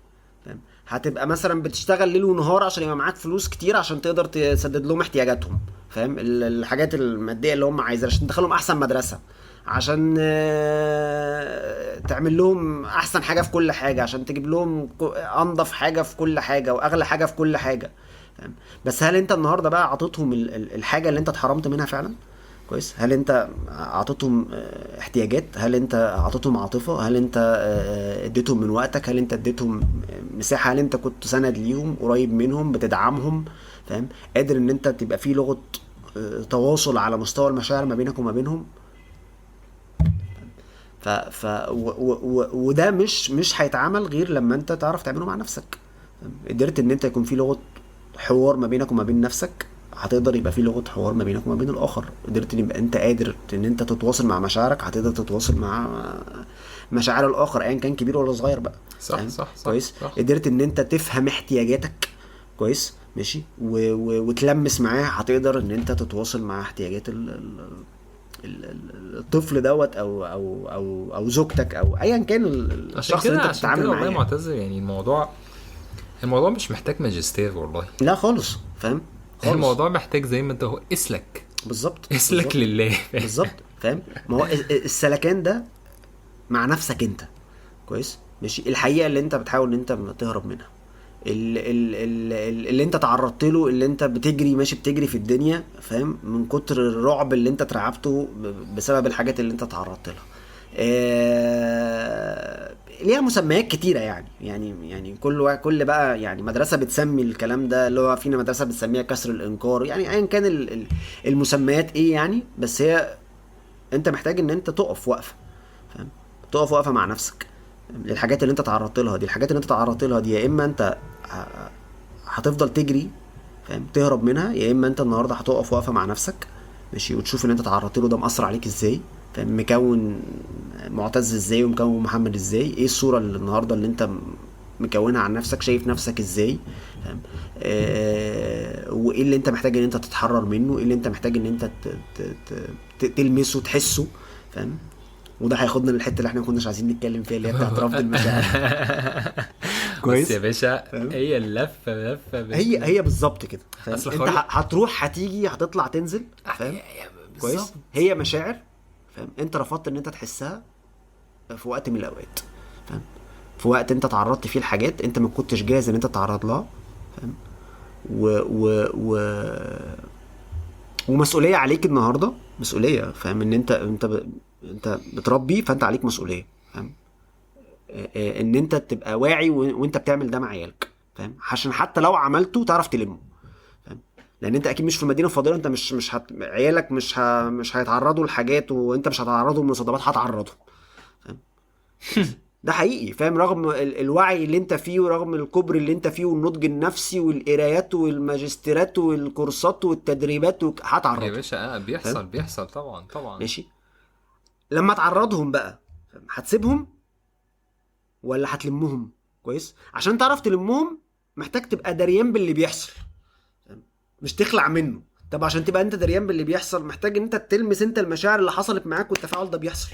فاهم، هتبقى مثلا بتشتغل ليل ونهار عشان يبقى معاك فلوس كتير عشان تقدر تسدد لهم احتياجاتهم، فاهم، الحاجات المادية اللي هم عايزينها، عشان تدخلهم احسن مدرسه، عشان تعمل لهم احسن حاجة في كل حاجة، عشان تجيب لهم انضف حاجة في كل حاجة واغلى حاجة في كل حاجة، فاهم؟ بس هل انت النهارده بقى عطيتهم الحاجة اللي انت اتحرمت منها فعلا؟ كويس. هل انت عطيتهم احتياجات؟ هل انت عطيتهم عاطفة؟ هل انت اديتهم من وقتك؟ هل انت اديتهم مساحة؟ هل انت كنت سند ليهم، قريب منهم، بتدعمهم، فاهم، قادر ان انت تبقى في لغة تواصل على مستوى المشاعر ما بينك وما بينهم؟ ف ف و و و وده مش هيتعمل غير لما انت تعرف تعمله مع نفسك، قدرت ان انت يكون في لغة حوار ما بينك وما بين نفسك، هتقدر يبقى في لغة حوار ما بينك وما بين الاخر. قدرت ان يبقى انت قادر ان انت تتواصل مع مشاعرك، هتقدر تتواصل مع مشاعر الاخر ايا كان كبير ولا صغير بقى. صح صح صح. كويس. صح. قدرت ان انت تفهم احتياجاتك كويس ماشي وتلمس معاه، هتقدر ان انت تتواصل مع احتياجات الطفل دوت او او او او زوجتك او ايا كان الشخص اللي انت عشان بتتعامل كده معاه. والله معتز، يعني الموضوع مش محتاج ماجستير والله. لا خالص، فاهم؟ خالص. الموضوع محتاج زي ما انت هو اسلك. بالظبط. اسلك لله. بالظبط، فاهم؟ ما هو السلكان ده مع نفسك انت كويس ماشي، الحقيقة اللي انت بتحاول ان انت تهرب منها، اللي انت تعرضت له، اللي انت بتجري ماشي بتجري في الدنيا، فاهم؟ من كتر الرعب اللي انت اترعبته بسبب الحاجات اللي انت تعرضت لها. ليها مسميات كتيرة يعني، يعني، يعني كل كل بقى يعني مدرسة بتسمي الكلام ده، اللي هو فينا مدرسة بتسميها كسر الإنكار، يعني أيا كان المسميات إيه يعني، بس هي أنت محتاج إن أنت تقف وقفة، فاهم؟ تقف وقفة مع نفسك للحاجات اللي أنت تعرضت لها دي. الحاجات اللي أنت تعرضت لها دي يا إما أنت هتفضل تجري، فاهم، تهرب منها، يا إما أنت النهاردة هتقف وقفة مع نفسك ماشي، وتشوف اللي أنت تعرضت له ده مأثر عليك إزاي، فاهم؟ مكون معتز إزاي ومكون محمد إزاي، إيه الصورة اللي النهاردة اللي أنت مكونها عن نفسك، شايف نفسك إزاي، فاهم؟ وإيه اللي أنت محتاج إن أنت تتحرر منه، إيه اللي أنت محتاج إن أنت تلمسه تحسه، فاهم؟ وده هياخدنا للحتة اللي احنا ما كناش عايزين نتكلم فيها اللي هي بتاعت رفض المشاعر. كويس بس يا باشا هي اللفة لفه هي بالظبط كده، فاهم؟ انت هتروح هتيجي هتطلع تنزل، فاهم؟ كويس. هي مشاعر، فاهم؟ انت رفضت ان انت تحسها في وقت من الاوقات، فاهم؟ في وقت انت تعرضت فيه لحاجات انت ما كنتش جاهز ان انت تتعرض لها، فاهم؟ و و و ومسؤولية عليك النهارده، مسؤولية، فاهم؟ ان انت انت بتربي، فانت عليك مسؤولية، فاهم؟ ان انت تبقى واعي وانت بتعمل ده مع عيالك، فاهم؟ عشان حتى لو عملته تعرف تلمه، فاهم؟ لان انت اكيد مش في المدينة الفاضلة، انت مش عيالك مش هيتعرضوا لحاجات، وانت مش هتعرضوا لمصادمات، هتعرضهم، فاهم؟ كويس. ده حقيقي، فاهم؟ رغم الوعي اللي انت فيه، ورغم الكبر اللي انت فيه، والنضج النفسي والقرايات والماجستيرات والكورسات والتدريبات هتعرضهم يا باشا. بيحصل طبعا طبعا. ماشي. لما تعرضهم بقى هتسيبهم ولا هتلمهم؟ كويس. عشان تعرف تلمهم محتاج تبقى دريان باللي بيحصل، مش تخلع منه. طب عشان تبقى انت دريان باللي بيحصل محتاج ان انت تلمس انت المشاعر اللي حصلت معاك والتفاعل ده بيحصل،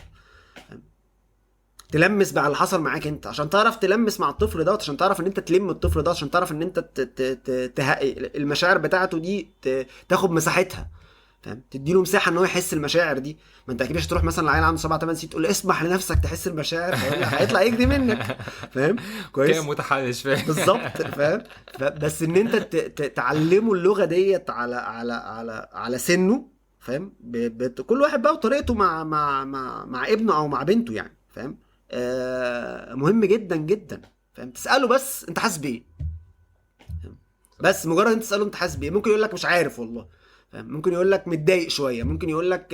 تلمس بقى اللي حصل معاك انت عشان تعرف تلمس مع الطفل ده، عشان تعرف ان انت تلم الطفل ده، عشان تعرف ان انت المشاعر بتاعته دي تاخد مساحتها، فاهم؟ تديله مساحة ان هو يحس المشاعر دي. ما انت اكيد مش هتروح مثلا لعيل عنده 7 8 سنين تقول اسمح لنفسك تحس المشاعر، هيطلع يجري منك، فاهم؟ كويس. كان متحرش، فاهم؟ بالظبط، فاهم؟ بس ان انت تعلمه اللغة ديت على على على على سنة، فاهم؟ كل واحد بقى وطريقته مع مع مع مع ابنه او مع بنته يعني، فاهم؟ مهم جدا جدا، فاهم؟ تساله بس انت حاسس بايه، بس مجرد انت تساله انت حاسس بايه، ممكن يقول لك مش عارف والله، فاهم؟ ممكن يقول لك متضايق شوية، ممكن يقول لك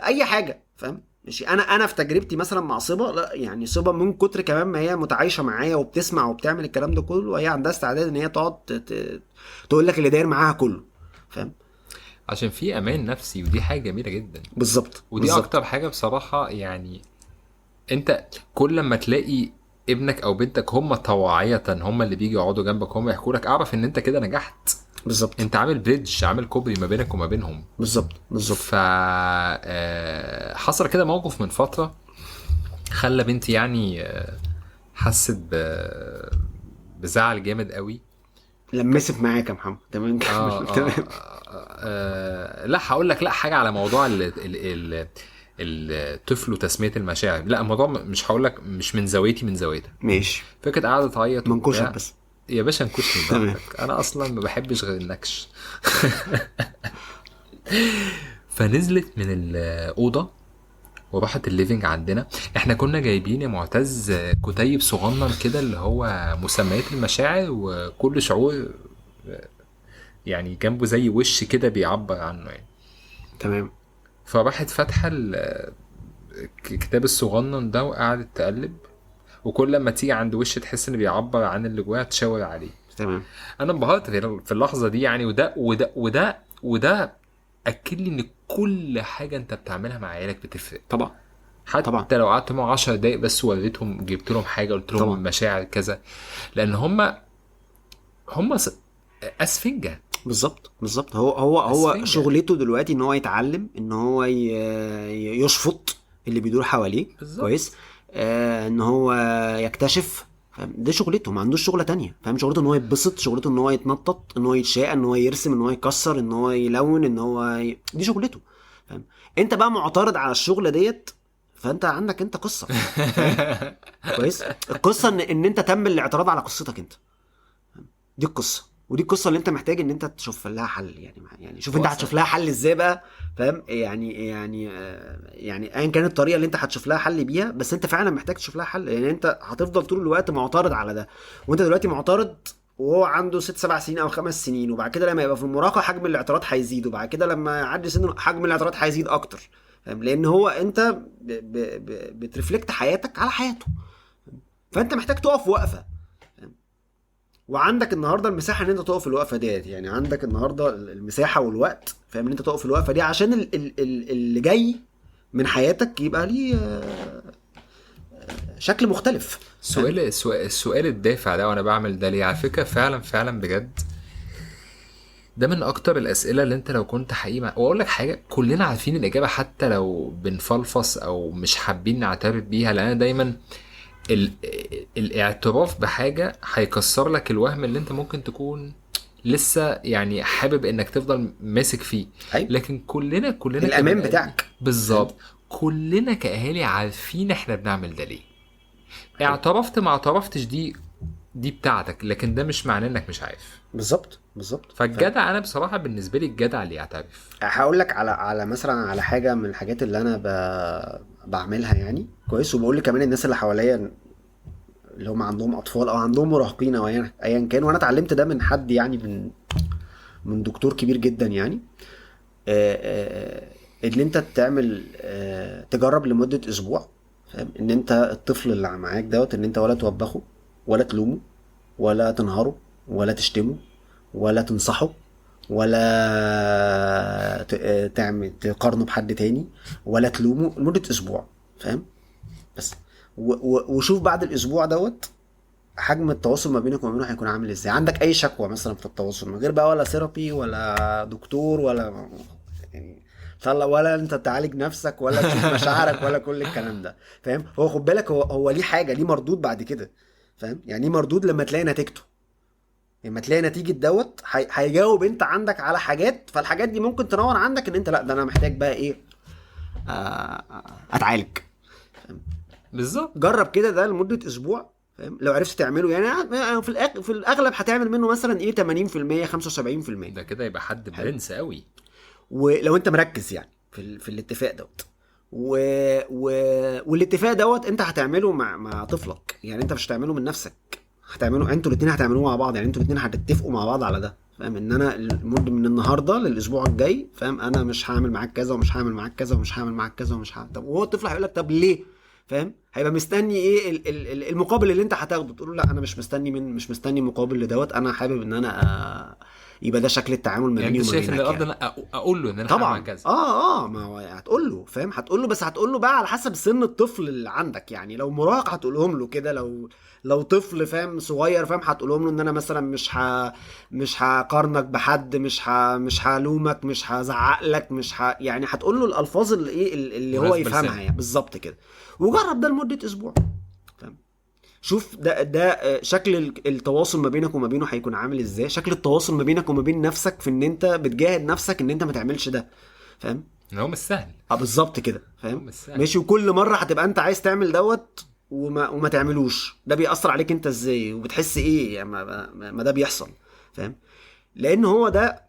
اي حاجة، فاهم؟ ماشي. انا في تجربتي مثلا مع صبا، لا يعني صبا من كتر كمان ما هي متعايشه معايا وبتسمع وبتعمل الكلام ده كله، وهي عندها استعداد ان هي تقعد تقول لك اللي داير معاها كله، فاهم؟ عشان في امان نفسي، ودي حاجة جميلة جدا. بالظبط. ودي بالظبط. اكتر حاجة بصراحة، يعني انت كل ما تلاقي ابنك او بنتك هم طواعية، هم اللي بيجي يقعدوا جنبك، هم يحكوا لك، اعرف ان انت كده نجحت. بالظبط. انت عامل bridge، عامل كوبري ما بينك وما بينهم. بالظبط بالظبط. ف حصل كده موقف من فترة خلى بنتي يعني حست بزعل جامد قوي. لمست معاك يا محمد. تمام. تمام. لا هقول لك لا حاجة على موضوع الطفل وتسمية المشاعر. لا الموضوع مش هقول لك مش من زاويتي، من زاويتها. ماشي. فكرة قاعدة تعيط منكوشك وبتاع. بس يا باشا انكشني براحتك، انا اصلا ما بحبش غير النكش. فنزلت من الأوضة وراحت ال living عندنا. احنا كنا جايبين يا معتز كتيب صغنن كده اللي هو مسميات المشاعر، وكل شعور يعني جنبه زي وش كده بيعبر عنه يعني. تمام. فراحت فاتحة الكتاب الصغنن ده وقعدت تقلب، وكل لما تيجي عند وش تحس ان بيعبر عن اللي جواها تشاور عليه. تمام. انا انبهرت في اللحظة دي يعني، وده وده وده وده اكد لي ان كل حاجة انت بتعملها مع عيالك بتفرق. طبعا. حتى طبعا. لو قعدت معاهم 10 دقايق بس وريتهم، جبت لهم حاجة، قلت لهم طبعا. مشاعر كذا، لان هم اسفنجه. بالظبط بالظبط. هو أسفنجة. شغلته دلوقتي ان هو يتعلم ان هو يشفط اللي بيدور حواليه. بالظبط. كويس. ان هو يكتشف، فاهم؟ ده شغلته، ما عندوش شغله تانية، فاهم؟ شغلته ان هو يتبسط، شغلته ان هو يتنطط، ان هو يتشاء، ان هو يرسم، ان هو يكسر، ان هو يلون، ان هو دي شغلته، فاهم؟ انت بقى معترض على الشغلة ديت، فانت عندك انت قصة، فاهم؟ كويس. القصة ان انت تم الاعتراض على قصتك انت، دي القصة، ودي القصة اللي انت محتاج ان انت تشوف لها حل. يعني شوف انت هتشوف لها حل ازاي بقى، فاهم؟ يعني يعني يعني ايا كانت الطريقة اللي انت هتشوف لها حل بيها، بس انت فعلا محتاج تشوف لها حل، لان انت هتفضل طول الوقت معترض على ده، وانت دلوقتي معترض وهو عنده 6 7 سنين او 5 سنين، وبعد كده لما يبقى في المراهقة حجم الاعتراض هيزيد، وبعد كده لما يعدي سنة حجم الاعتراض هيزيد اكتر، فاهم؟ لان هو انت بترفلكت حياتك على حياته، فانت محتاج تقف وقفه، وعندك النهارده المساحة ان انت تقف الوقفة ديت، يعني عندك النهارده المساحة والوقت، فاهم، ان انت تقف الوقفة دي عشان اللي جاي من حياتك يبقى ليه شكل مختلف. السؤال الدافع ده، وانا بعمل ده ليه على فكرة، فعلا فعلا بجد ده من اكتر الاسئلة اللي انت لو كنت حقيقي واقول لك حاجة، كلنا عارفين الاجابة حتى لو بنفلفص او مش حابين نعترف بيها، لان دايما الاعتراف بحاجة هيكسر لك الوهم اللي انت ممكن تكون لسه يعني حابب انك تفضل ماسك فيه. أيوة. لكن كلنا الامان بتاعك بالظبط، كلنا كأهالي عارفين احنا بنعمل ده ليه. اعترفت ما اعترفتش دي بتاعتك، لكن ده مش معناه انك مش عارف. بالظبط بالظبط. فالجدع، انا بصراحة بالنسبة لي الجدع اللي يعترف. هقول لك على مثلا على حاجة من الحاجات اللي انا بعملها يعني كويس، وبقول لي كمان الناس اللي حواليا اللي هم عندهم اطفال او عندهم مراهقين او ايا كان، وانا اتعلمت ده من حد يعني من دكتور كبير جدا يعني، ان انت تعمل تجرب لمدة اسبوع، فاهم، ان انت الطفل اللي معاك دوت ان انت ولا توبخه ولا تلومه ولا تنهره ولا تشتمه ولا تنصحه ولا تعمل تقارنه بحد تاني ولا تلومه لمدة اسبوع، فاهم؟ بس وشوف بعد الاسبوع دوت حجم التواصل ما بينك وما بينه هيكون عامل ازاي. عندك اي شكوى مثلا في التواصل من غير بقى ولا therapy ولا دكتور ولا يعني طلع، ولا انت تعالج نفسك ولا تشوف مشاعرك ولا كل الكلام ده، فاهم؟ هو خد بالك، هو ليه حاجة، ليه مردود بعد كده، فاهم؟ يعني ليه مردود لما تلاقي نتيجته، لما تلاقي نتيجة دوت هيجاوب انت عندك على حاجات، فالحاجات دي ممكن تنور عندك ان انت لا ده انا محتاج بقى ايه، اتعالج. بالظبط. جرب كده ده لمدة اسبوع، فاهم؟ لو عرفت تعمله يعني في الاغلب هتعمل منه مثلا ايه 80% 75%. ده كده يبقى حد برنس قوي، ولو انت مركز يعني في الاتفاق دوت والاتفاق دوت انت هتعمله مع طفلك، يعني انت مش هتعمله من نفسك، هتعمله انتوا الاثنين، هتعملوه مع بعض، يعني انتوا الاثنين هتتفقوا مع بعض على ده، فاهم؟ ان انا المدة من النهارده للاسبوع الجاي، فاهم، انا مش هعمل معاك كذا ومش هعمل معاك كذا ومش هعمل معاك كذا ومش هعمل. طب وهو الطفل هيقول لك طب ليه، فاهم؟ هيبقى مستني ايه المقابل اللي انت هتاخده، تقول له لا انا مش مستني مقابل لدوت، انا حابب ان انا يبقى ده شكل التعامل ما بيني وما بينك. يعني انت شايف ان الافضل يعني اقول له ان انا هعمل كذا؟ طبعا. ما هو هتقول له، فاهم، هتقول له، بس هتقول له بقى على حسب سن الطفل اللي عندك، يعني لو مراهق هتقولهم له كده، لو طفل فاهم صغير، فاهم، هتقولهم له ان انا مثلا مش هقارنك بحد، مش هلومك، مش هزعق لك، يعني هتقول له الالفاظ اللي ايه اللي هو يفهمها يعني. بالظبط كده. وجرب ده لمدة اسبوع، فاهم؟ شوف ده شكل التواصل ما بينك وما بينه هيكون عامل ازاي، شكل التواصل ما بينك وما بين نفسك في ان انت بتجاهد نفسك ان انت ما تعملش ده، فاهم؟ هو مش سهل. بالظبط كده، فاهم؟ ماشي. وكل مرة هتبقى انت عايز تعمل دوت وما تعملوش، ده بيأثر عليك انت ازاي وبتحس ايه يعني ما ده بيحصل، فاهم؟ لان هو ده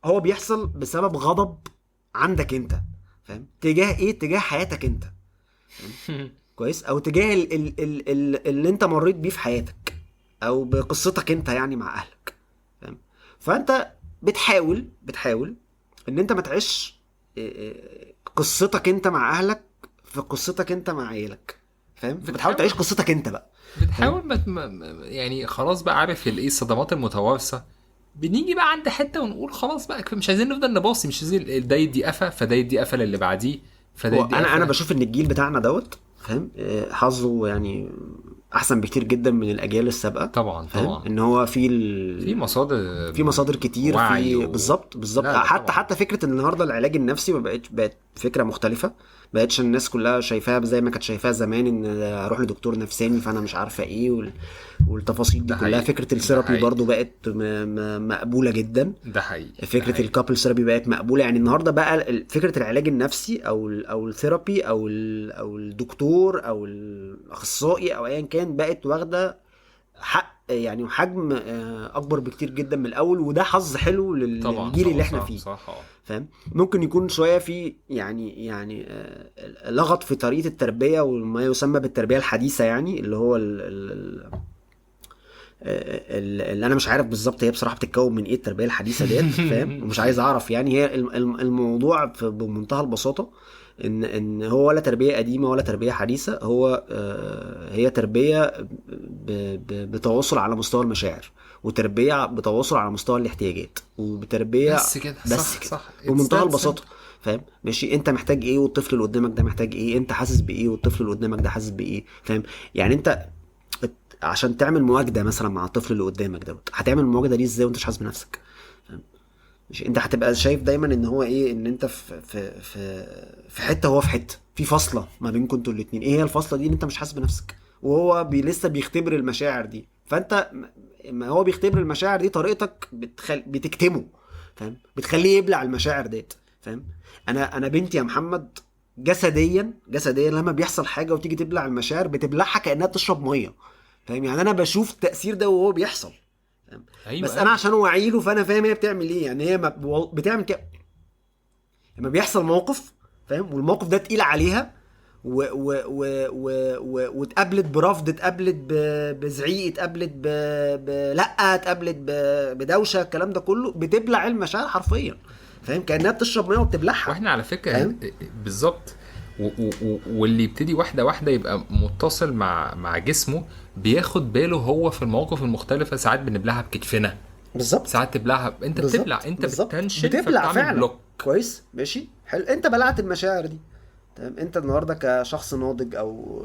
هو بيحصل بسبب غضب عندك انت، فاهم؟ تجاه ايه؟ تجاه حياتك انت، كويس، او تجاه اللي انت مريت بيه في حياتك او بقصتك انت يعني مع اهلك، فاهم؟ فانت بتحاول ان انت ما تعيش قصتك انت مع اهلك في قصتك انت مع عيالك، فاهم؟ بتحاول تعيش قصتك انت بقى، بتحاول يعني خلاص بقى، عارف الايه، الصدمات المتوارثه. بنيجي بقى عند حتة ونقول خلاص بقى مش عايزين نفضل نباصي، مش عايزين ده يدي قفا فده يدي قفا للي بعديه فده يدي قفا. انا بشوف ان الجيل بتاعنا دوت، فاهم، حظه يعني احسن بكتير جدا من الاجيال السابقة. طبعا فاهم؟ طبعا ان هو في مصادر كتير، في بالظبط. لا حتى فكرة ان النهارده العلاج النفسي ما بقت فكرة مختلفة، بقتش الناس كلها شايفاها زي ما كانت شايفاها زمان، ان اروح لدكتور نفساني فانا مش عارفه ايه والتفاصيل دي كلها. فكرة ال therapy برضو بقت مقبولة جدا. ده حقيقي. فكرة ال couple therapy بقت مقبولة. يعني النهارده بقى فكرة العلاج النفسي او ال therapy او الدكتور او الاخصائي او ايا كان بقت واخده حق يعني وحجم اكبر بكتير جدا من الاول، وده حظ حلو للجيل اللي احنا فيه. صح. فاهم؟ ممكن يكون شوية في يعني لغط في طريقه التربية وما يسمى بالتربية الحديثة، يعني اللي هو اللي انا مش عارف بالظبط هي بصراحة بتتكون من ايه التربية الحديثة ديت، فاهم؟ ومش عايز اعرف. يعني هي الموضوع بمنتهى البساطة ان هو ولا تربيه قديمة ولا تربيه حديثه، هو هي تربيه بتواصل على مستوى المشاعر، وتربيه بتواصل على مستوى الاحتياجات، وبتربيه بس كده. صح كده. صح، بمنتهى البساطة. فاهم؟ ماشي، انت محتاج ايه والطفل اللي قدامك ده محتاج ايه، انت حاسس بايه والطفل اللي قدامك ده حاسس بايه. فاهم؟ يعني انت عشان تعمل مواجده مثلا مع الطفل اللي قدامك دوت، هتعمل المواجده دي ازاي وانت مش حاسس بنفسك؟ فاهم؟ مش انت هتبقى شايف دايما ان هو ايه، ان انت في في في في حتة، هو في حتة، في فاصلة ما بينكم انتوا الاثنين. ايه هي الفاصلة دي؟ ان انت مش حاسس بنفسك وهو لسه بيختبر المشاعر دي. فانت ما هو بيختبر المشاعر دي، طريقتك بتكتمه، فاهم؟ بتخليه يبلع المشاعر ديت. فاهم؟ انا بنتي يا محمد جسديا لما بيحصل حاجة وتيجي تبلع المشاعر بتبلعها كانها بتشرب مية. فاهم؟ يعني انا بشوف التاثير ده وهو بيحصل. أيوة. بس انا عشان وعيلة فانا فاهم هي بتعمل ايه. يعني هي بتعمل كده لما بيحصل موقف، فاهم، والموقف ده تقيل عليها واتقابلت برفض، اتقابلت بزعيق، اتقابلت لا، اتقابلت بدوشه، الكلام ده كله بتبلع المشاعر حرفيا. فاهم؟ كانها بتشرب مية وبتبلعها. واحنا على فكرة بالظبط، واللي يبتدي واحدة واحدة يبقى متصل مع جسمه، بياخد باله هو في المواقف المختلفة. ساعات بنبلعها بكتفنا بالظبط، ساعات تبلعها انت بالزبط. بتبلع انت بالزبط. بتنشن، بتبلع فعلا block. كويس، ماشي، حلو، انت بلعت المشاعر دي. تمام، انت النهارده كشخص ناضج او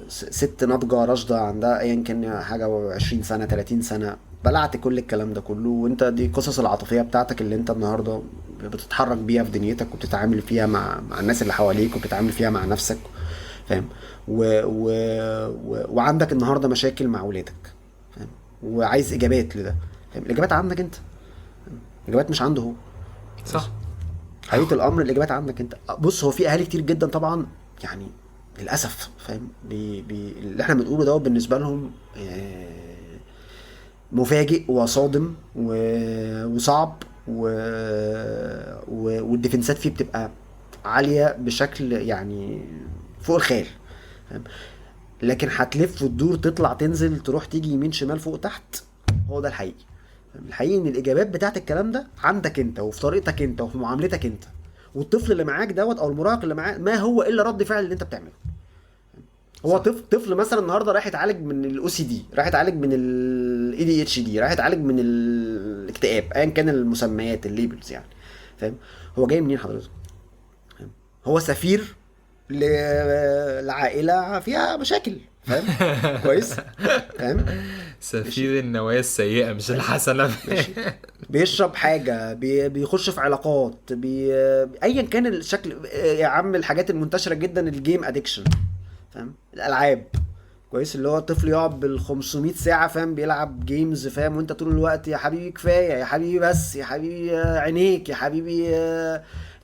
ست ناضجة راشدة عندها ايا كان حاجة 20 سنة 30 سنة، بلعت كل الكلام ده كله، وانت دي قصص العاطفية بتاعتك اللي انت النهارده بتتحرك بيها في دنيتك، وبتتعامل فيها مع الناس اللي حواليك، وبتتعامل فيها مع نفسك. فاهم؟ وعندك النهارده مشاكل مع ولادك، فاهم؟ وعايز اجابات لده. فاهم؟ الاجابات عندك انت، الاجابات مش عنده هو. صح، حقيقة الامر الاجابات عندك انت. بص، هو في اهالي كتير جدا طبعا يعني للاسف، فاهم، اللي احنا بنقوله ده بالنسبة لهم مفاجئ وصادم وصعب والديفنسات فيه بتبقى عالية بشكل يعني فوق الخيال. لكن هتلف وتدور، تطلع تنزل، تروح تيجي يمين شمال فوق تحت، هو ده الحقيقي. الحقيقي ان الاجابات بتاعت الكلام ده عندك انت، وفي طريقتك انت، وفي معاملتك انت، والطفل اللي معاك دوت او المراهق اللي معاك ما هو الا رد فعل اللي انت بتعمله. هو طفل مثلا النهارده رايح يتعالج من ال OCD، رايح يتعالج من ال ADHD، رايح يتعالج من الاكتئاب، ايا كان المسميات ال labels يعني. فاهم؟ هو جاي منين حضرتك؟ هو سفير لعائلة فيها مشاكل. فاهم؟ كويس. فاهم؟ سفير النوايا السيئة مش الحسنة. بيشرب حاجة، بيخش في علاقات، ايا كان الشكل يا عم. الحاجات المنتشرة جدا ال game addiction، فاهم؟ الالعاب. كويس، اللي هو الطفل يقعد بال 500 ساعة، فاهم، بيلعب games، فاهم، وانت طول الوقت يا حبيبي كفاية، يا حبيبي بس، يا حبيبي عينيك، يا حبيبي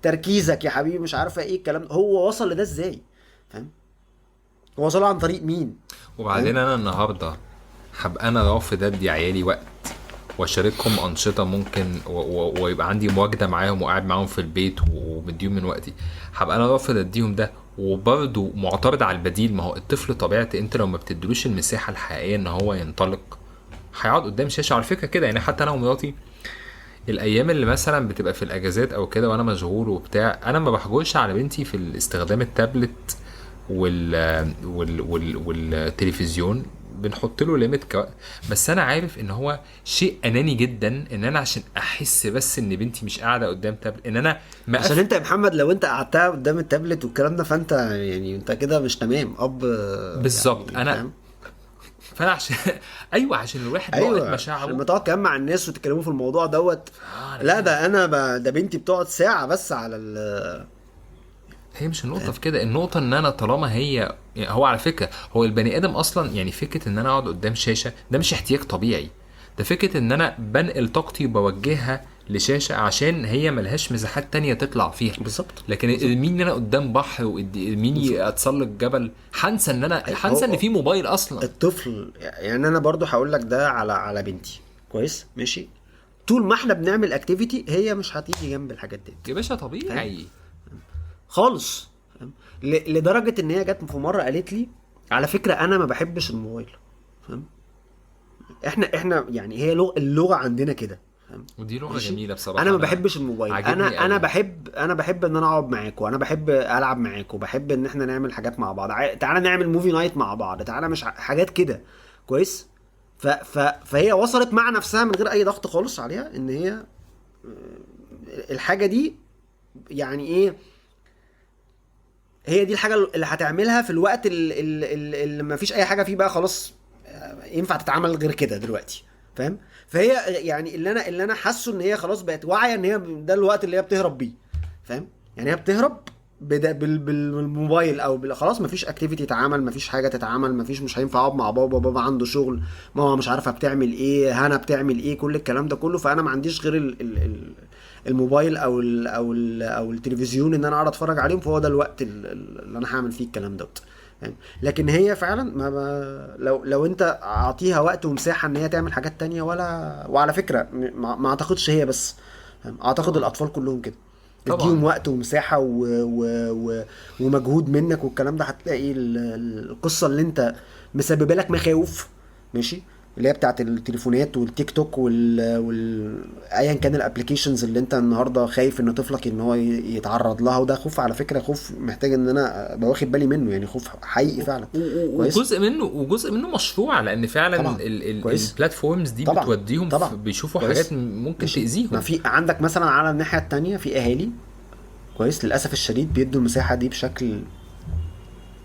تركيزك، يا حبيبي مش عارفه ايه الكلام. هو وصل لده ازاي؟ فاهم؟ هو وصل عن طريق مين؟ وبعدين انا النهارده هبقى انا رافض ادي عيالي وقت واشاركهم انشطة ممكن ويبقى عندي مواجده معاهم وقاعد معاهم في البيت ومديهم من وقتي، هبقى انا رافض اديهم ده وبرضه معترض على البديل. ما هو الطفل طبيعته انت لو ما بتدلوش المساحة الحقيقية ان هو ينطلق هيقعد قدام شاشة. على فكرة كده يعني حتى انا ومراتي الايام اللي مثلا بتبقى في الاجازات او كده وانا مشغول وبتاع، انا ما بحجرش على بنتي في الاستخدام التابلت وال وال وال والتلفزيون بنحط له limit كوقت. بس انا عارف ان هو شيء اناني جدا ان انا عشان احس بس ان بنتي مش قاعدة قدام تابلت، ان انا ما عشان انت يا محمد لو انت قعدتها قدام التابلت والكلام ده فانت يعني انت كده مش تمام اب بالظبط. يعني انا فاهم؟ فانا عشان ايوه، عشان الواحد لقط ايوه، مشاعره. لما تقعد كمان مع الناس وتتكلموا في الموضوع دوت، لا ده انا ده بنتي بتقعد ساعة بس على ال هي مش النقطة في كده، النقطة ان انا طالما هي يعني، هو على فكرة هو البني ادم اصلا يعني فكرة ان انا اقعد قدام شاشة ده مش احتياج طبيعي، ده فكرة ان انا بنقل طاقتي وبوجهها لشاشة عشان هي ملهاش مساحات تانية تطلع فيها. بالظبط. لكن مين ان انا قدام بحر ومين اتسلق جبل، هنسى ان انا هنسى ان في موبايل اصلا. الطفل يعني انا برضو هقول لك ده على بنتي، كويس ماشي، طول ما احنا بنعمل activity هي مش هتيجي جنب الحاجات دي يا باشا، طبيعي خالص. لدرجة ان هي جت في مرة قالت لي على فكرة انا ما بحبش الموبايل، فاهم؟ احنا يعني هي اللغة عندنا كده، فاهم؟ ودي لغة جميلة بصراحة. انا ما بحبش الموبايل، انا بحب ان انا اقعد معاكم، انا بحب العب معاكم، بحب ان احنا نعمل حاجات مع بعض، تعالى نعمل movie night مع بعض، تعالى مش حاجات كده، كويس. فهي وصلت مع نفسها من غير اي ضغط خالص عليها ان هي الحاجة دي يعني ايه، هي دي الحاجة اللي هتعملها في الوقت اللي ما فيش اي حاجة فيه بقى خلاص ينفع تتعمل غير كده دلوقتي، فاهم؟ فهي يعني اللي انا حاسه ان هي خلاص بقت واعية ان هي ده الوقت اللي هي بتهرب بيه، فاهم؟ يعني هي بتهرب بالموبايل او خلاص ما فيش activity تتعمل، ما فيش حاجة تتعمل، ما فيش، مش هينفع اقعد مع بابا، بابا عنده شغل، ماما مش عارفه بتعمل ايه، هنا بتعمل ايه، كل الكلام ده كله، فانا ما عنديش غير الموبايل او ال او ال او التلفزيون ان انا اقعد اتفرج عليهم، فهو ده الوقت اللي انا هعمل فيه الكلام دوت. لكن هي فعلا ما لو انت اعطيها وقت ومساحة ان هي تعمل حاجات تانية ولا، وعلى فكرة ما اعتقدش هي بس، اعتقد الاطفال كلهم كده، اديهم وقت ومساحة ومجهود منك والكلام ده، هتلاقي القصة اللي انت مسببه لك مخاوف، ماشي، اللي هي بتاعت التليفونات والتيك توك ايا كان ال applications اللي انت النهارده خايف ان طفلك ان هو يتعرض لها، وده خوف على فكرة، خوف محتاج ان انا ابقى واخد بالي منه، يعني خوف حقيقي فعلا. وجزء منه مشروع، لان فعلا ال platforms دي طبعًا بتوديهم طبعًا بيشوفوا حاجات ممكن تاذيهم. ما في عندك مثلا على الناحية الثانية في اهالي، كويس، للاسف الشديد بيدوا المساحة دي بشكل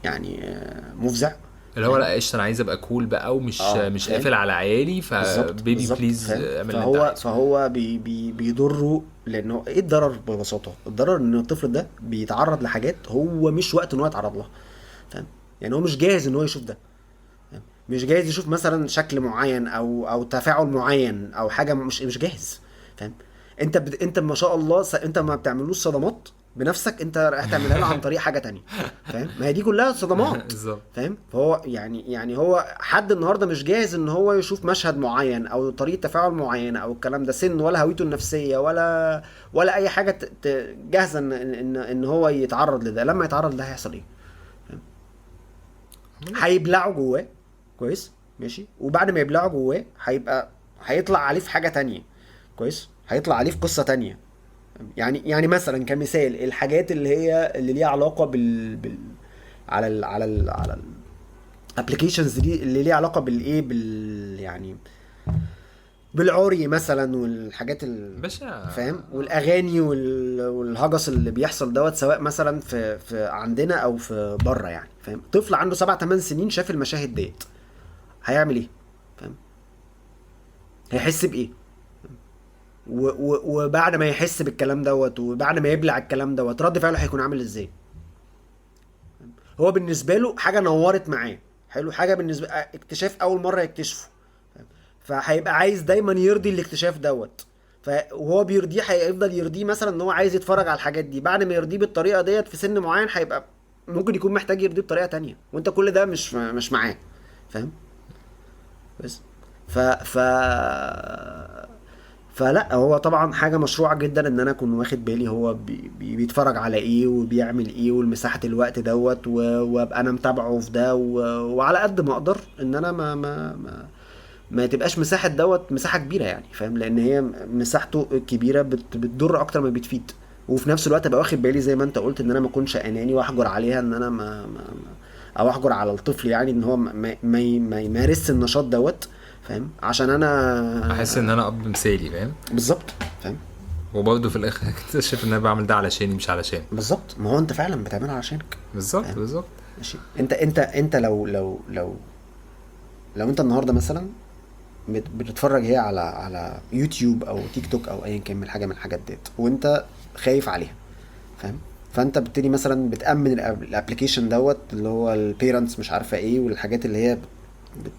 يعني مفزع، اللي هو لا قشطه انا عايز ابقى cool بقى ومش مش قافل على عيالي، ف baby please اعمل اللي انت عايزه. فهو بي بي بيضره، لانه ايه الضرر ببساطة؟ الضرر ان الطفل ده بيتعرض لحاجات هو مش وقت ان هو يتعرض لها، فاهم؟ يعني هو مش جاهز ان هو يشوف ده، مش جاهز يشوف مثلا شكل معين او تفاعل معين او حاجة، مش جاهز، فاهم؟ انت ما شاء الله انت ما بتعملوش صدمات بنفسك، انت هتعملها له عن طريق حاجة تانية، فاهم؟ ما هي دي كلها صدمات، فاهم؟ فهو يعني هو حد النهارده مش جاهز ان هو يشوف مشهد معين او طريقه تفاعل معينة او الكلام ده، سن ولا هويته النفسية ولا اي حاجة جاهزة ان ان هو يتعرض لده. لما يتعرض لده هيحصل ايه؟ هيبلعه جواه، كويس ماشي، وبعد ما يبلعه جواه هيبقى هيطلع عليه في حاجة تانية، كويس، هيطلع عليه في قصة تانية. يعني مثلا كمثال الحاجات اللي هي اللي ليها علاقة بال على ال على ال على ال applications دي اللي ليها علاقة بالايه، بال يعني بالعري مثلا والحاجات فاهم، والاغاني والهجس اللي بيحصل دوت، سواء مثلا في عندنا او في بره، يعني فاهم؟ طفل عنده 7-8 سنين شاف المشاهد ديت هيعمل ايه؟ فاهم؟ هيحس بايه؟ وبعد ما يحس بالكلام دوت وبعد ما يبلع الكلام دوت رد فعله هيكون عامل ازاي؟ هو بالنسبة له حاجة نورت معاه، حلو، حاجة بالنسبة اكتشاف اول مرة يكتشفه، فهيبقى عايز دايما يرضي الاكتشاف دوت، فهو بيرضيه، هيفضل يرضيه مثلا ان هو عايز يتفرج على الحاجات دي. بعد ما يرضيه بالطريقة ديت في سن معين هيبقى ممكن يكون محتاج يرضيه بطريقة تانية، وانت كل ده مش معاه، فاهم؟ بس ف ف فلا هو طبعا حاجة مشروعه جدا ان انا اكون واخد بالي هو بيتفرج على ايه وبيعمل ايه والمساحة الوقت دوت، وابقى انا متابعه في ده، وعلى قد ما اقدر ان انا ما ما ما, ما تبقاش مساحة دوت مساحة كبيرة، يعني فاهم؟ لان هي مساحته الكبيرة بتضر اكتر ما بتفيد، وفي نفس الوقت ابقى واخد بالي زي ما انت قلت ان انا ما اكونش اناني واحجر عليها، ان انا ما, ما او احجر على الطفل يعني ان هو ما يمارسش النشاط دوت، فاهم؟ عشان انا احس ان انا اب مثالي، فاهم؟ بالظبط، فاهم؟ وبرضه في الاخر اكتشف ان انا بعمل ده علشاني مش علشان. بالظبط، ما هو انت فعلا بتعمله علشانك. بالظبط بالظبط. ماشي. انت لو لو لو لو انت النهارده مثلا بتتفرج هي على يوتيوب او تيك توك او ايا كان من حاجة من الحاجات ديت، وانت خايف عليها، فاهم؟ فانت بتبتدي مثلا بتامن ال application دوت اللي هو ال parents مش عارفه ايه، والحاجات اللي هي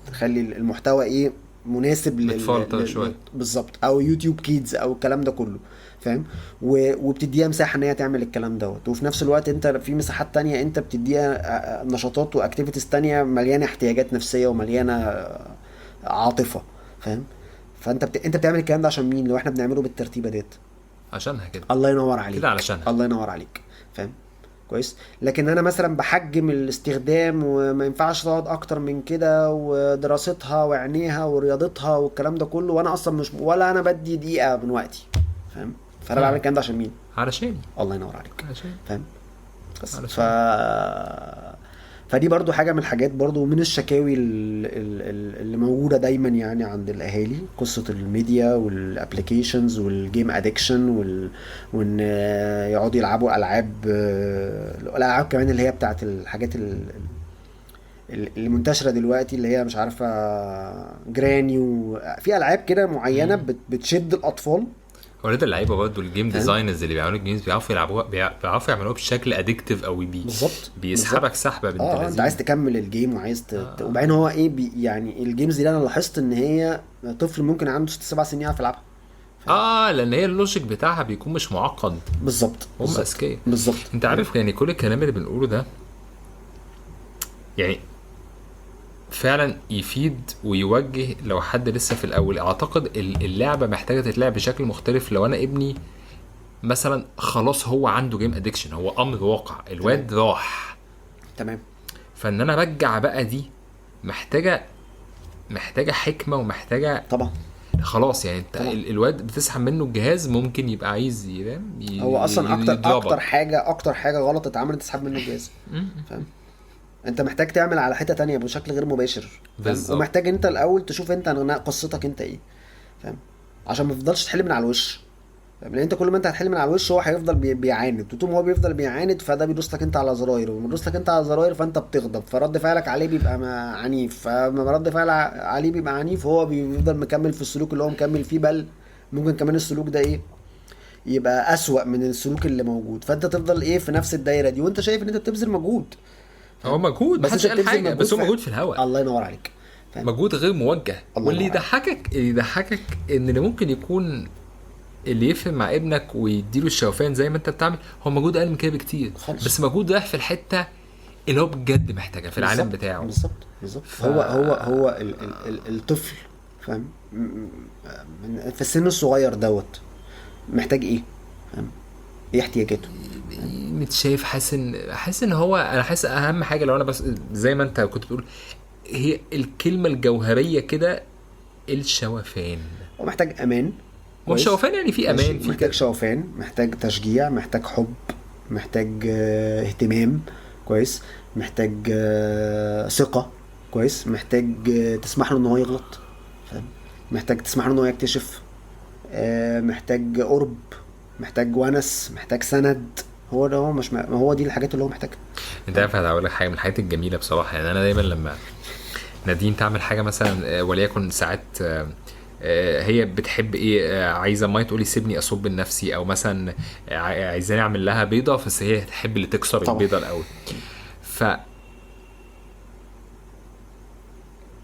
بتخلي المحتوى ايه مناسب متفلتر شوية. بالظبط، او YouTube Kids او الكلام ده كله، فاهم؟ وبتديها مساحة ان هي تعمل الكلام دوت، وفي نفس الوقت انت في مساحات تانية انت بتديها نشاطات و activities تانية مليانة احتياجات نفسية ومليانة عاطفة، فاهم؟ فانت انت بتعمل الكلام ده عشان مين؟ لو احنا بنعمله بالترتيبه ديت عشانها كده. الله ينور عليك كده علشانها. الله ينور عليك، فاهم؟ كويس. لكن انا مثلا بحجم الاستخدام وما ينفعش تقعد اكتر من كده، ودراستها وعينيها ورياضتها والكلام ده كله، وانا اصلا مش ولا انا بدي دقيقة من وقتي، فاهم؟ فانا بعمل الكلام ده عشان مين؟ علشاني. الله ينور عليك، علشان. فاهم؟ بس علشان. فدي برضو حاجة من الحاجات برضو من الشكاوي اللي موجودة دايما يعني عند الأهالي، قصة ال media وال applications وال game addiction وإن يقعدوا يلعبوا ألعاب، الألعاب كمان اللي هي بتاعت الحاجات اللي منتشرة دلوقتي اللي هي مش عارفة Granny، وفي ألعاب كده معينة بتشد الأطفال. ولاد اللعيبة برضه ال game designers اللي بيعملوا ال games بيعرفوا يلعبوها، بيعرفوا يعملوها بشكل addictive قوي، بالظبط بيسحبك سحبه بنت لذينه. انت عايز تكمل ال game وعايز وبعدين هو ايه يعني ال games دي انا لاحظت ان هي طفل ممكن عنده 6-7 سنين يعرف يلعبها. لان هي ال logic بتاعها بيكون مش معقد. بالظبط، هم اذكياء. بالظبط. انت عارف يعني كل الكلام اللي بنقوله ده يعني فعلا يفيد ويوجه لو حد لسه في الاول. اعتقد اللعبة محتاجه تتلعب بشكل مختلف. لو انا ابني مثلا خلاص هو عنده game addiction، هو امر واقع، الواد راح، تمام، فان انا ارجع بقى دي محتاجه حكمه ومحتاجة طبعا. خلاص يعني انت الواد بتسحب منه الجهاز ممكن يبقى عايز ينام، هو اصلا اكتر حاجة غلط اتعملت تسحب منه الجهاز، فاهم؟ انت محتاج تعمل على حتة تانية بشكل غير مباشر، فاهم؟ ومحتاج انت الاول تشوف انت قصتك انت ايه، فاهم؟ عشان ما تفضلش تحل من على الوش، فاهم؟ لان انت كل ما انت هتحل من على الوش هو هيفضل بيعاند، وطول ما هو بيفضل بيعاند فده بيدوس لك انت على زراير، وبيدوس لك انت على زراير فانت بتغضب، فرد فعلك عليه بيبقى عنيف، فما رد فعل عليه بيبقى عنيف، هو بيفضل مكمل في السلوك اللي هو مكمل فيه، بل ممكن كمان السلوك ده ايه يبقى أسوأ من السلوك اللي موجود، فانت تفضل ايه في نفس الدايرة دي، وانت شايف ان انت بتبذل مجهود. هو مجهود، بس محدش قال حاجة، بس هو مجهود في الهواء. الله ينور عليك، مجهود غير موجه. واللي يضحكك ان اللي ممكن يكون اللي يفهم مع ابنك ويديله الشوفان زي ما انت بتعمل هو مجهود اقل من كده بكتير، خالص. بس مجهود رايح في الحتة اللي هو بجد محتاجها في العالم بتاعه. بالظبط. هو الطفل، فاهم؟ في السن الصغير دوت محتاج ايه، فاهم؟ ايه احتياجاته؟ متشايف، حاسس ان هو، انا حاسس اهم حاجة لو انا بس زي ما انت كنت بتقول هي الكلمة الجوهرية كده، الشوفان. هو محتاج امان. والشوفان يعني في امان، في محتاج شوفان، محتاج تشجيع، محتاج حب، محتاج اهتمام، كويس، محتاج ثقة، كويس، محتاج تسمح له ان هو يغلط، فاهم؟ محتاج تسمح له ان هو يكتشف، محتاج قرب، محتاج ونس، محتاج سند. هو ده، هو مش هو دي الحاجات اللي هو محتاجها. انت عارف هقول لك حاجة من الحاجات الجميلة بصراحة، يعني انا دايما لما نادين تعمل حاجة مثلا، وليكن ساعات هي بتحب ايه، عايزه مية تقولي سيبني اصب لنفسي، او مثلا عايزاني اعمل لها بيضة، بس هي تحب اللي تكسر البيضة الاول.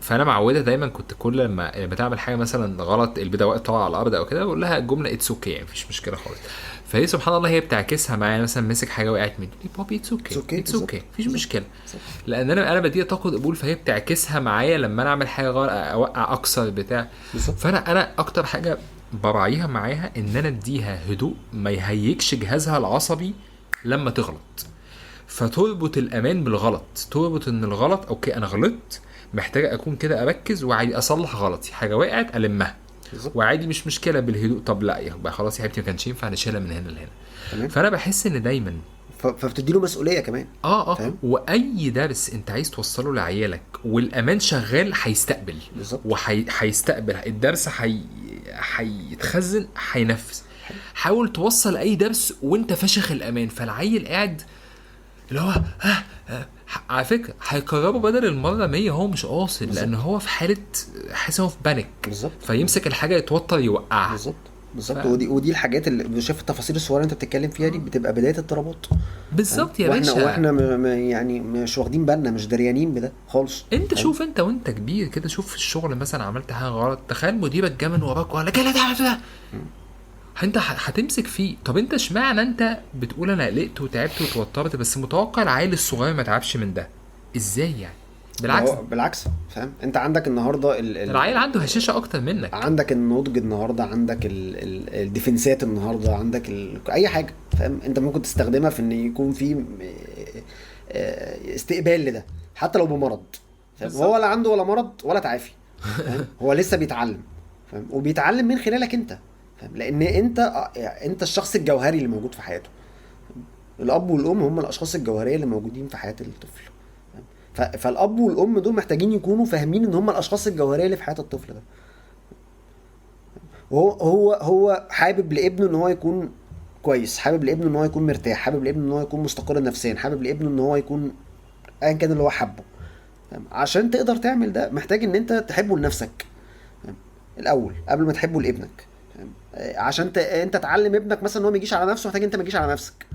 فانا معوده دايما، كنت كل لما تعمل حاجة مثلا غلط، البيضة وقت طالعه على الارض او كده، بقول لها الجملة it's okay، يعني مفيش مشكلة خالص. فهي سبحان الله هي بتعكسها معايا، مثلا مسك حاجة وقعت مني، بابي it's okay، it's okay، مفيش مشكلة، لان انا بديها طاقة قبول، فهي بتعكسها معايا لما انا اعمل حاجة غلط اوقع اكسر بتاع. فانا اكتر حاجة براعيها معاها ان انا اديها هدوء ما يهيكش جهازها العصبي لما تغلط، فتربط الامان بالغلط، تربط ان الغلط okay انا غلطت، محتاجه اكون كده اركز وعايز اصلح غلطي، حاجة وقعت المها. بالظبط. وعادي مش مشكلة بالهدوء، طب لا يبقى خلاص يا حبيبتي ما كانش ينفع نشيلها من هنا لهنا. تمام. فانا بحس ان دايما فبتدي له مسؤولية كمان. فاهم؟ واي درس انت عايز توصله لعيالك والامان شغال هيستقبل. بالظبط. وهيستقبل الدرس، هيتخزن، هينفذ. حاول توصل اي درس وانت فشخ الامان، فالعيل قاعد اللي هو على فكرة هيكرره بدل المرة 100، هو مش قاصد، لان هو في حاله، حاسس هو في panic. بالظبط. فيمسك الحاجة يتوتر يوقعها. بالظبط. بالظبط. ودي الحاجات اللي شايف التفاصيل الصغيرة اللي انت بتتكلم فيها دي بتبقى بداية اضطرابات. بالظبط يا باشا. واحنا يعني مش واخدين بالنا، مش دريانين بده خالص. انت شوف انت وانت كبير كده، شوف في الشغل مثلا عملت حاجة غلط، تخيل مديرك جه من وراك وقال لك ايه اللي انت عملته ده، انت هتمسك فيه. طب انت اشمعنى انت بتقول انا قلقت وتعبت وتوترت، بس متوقع العيل الصغير ما تعبش من ده ازاي يعني؟ بالعكس. بالعكس، فاهم؟ انت عندك النهارده العيل عنده هشاشة اكتر منك، عندك النضج النهارده، عندك الديفنسات النهارده، عندك اي حاجة، فاهم؟ انت ممكن تستخدمها في ان يكون في استقبال لده حتى لو بمرض، فاهم؟ هو لا عنده ولا مرض ولا تعافي، فاهم؟ هو لسه بيتعلم، فاهم؟ وبيتعلم من خلالك انت، فاهم؟ لان انت الشخص الجوهري اللي موجود في حياته. الاب والام هم الاشخاص الجوهرية اللي موجودين في حياة الطفل، فالاب والام دول محتاجين يكونوا فاهمين ان هم الاشخاص الجوهرية اللي في حياة الطفل ده. وهو هو حابب لابنه ان هو يكون كويس، حابب لابنه ان هو يكون مرتاح، حابب لابنه ان هو يكون مستقر نفسيا، حابب لابنه ان هو يكون ايا كان اللي هو حابة. عشان تقدر تعمل ده محتاج ان انت تحبه لنفسك الاول قبل ما تحبه لابنك. عشان انت تعلم ابنك مثلا ان هو ما يجيش على نفسه، محتاج انت ما تجيش على نفسك.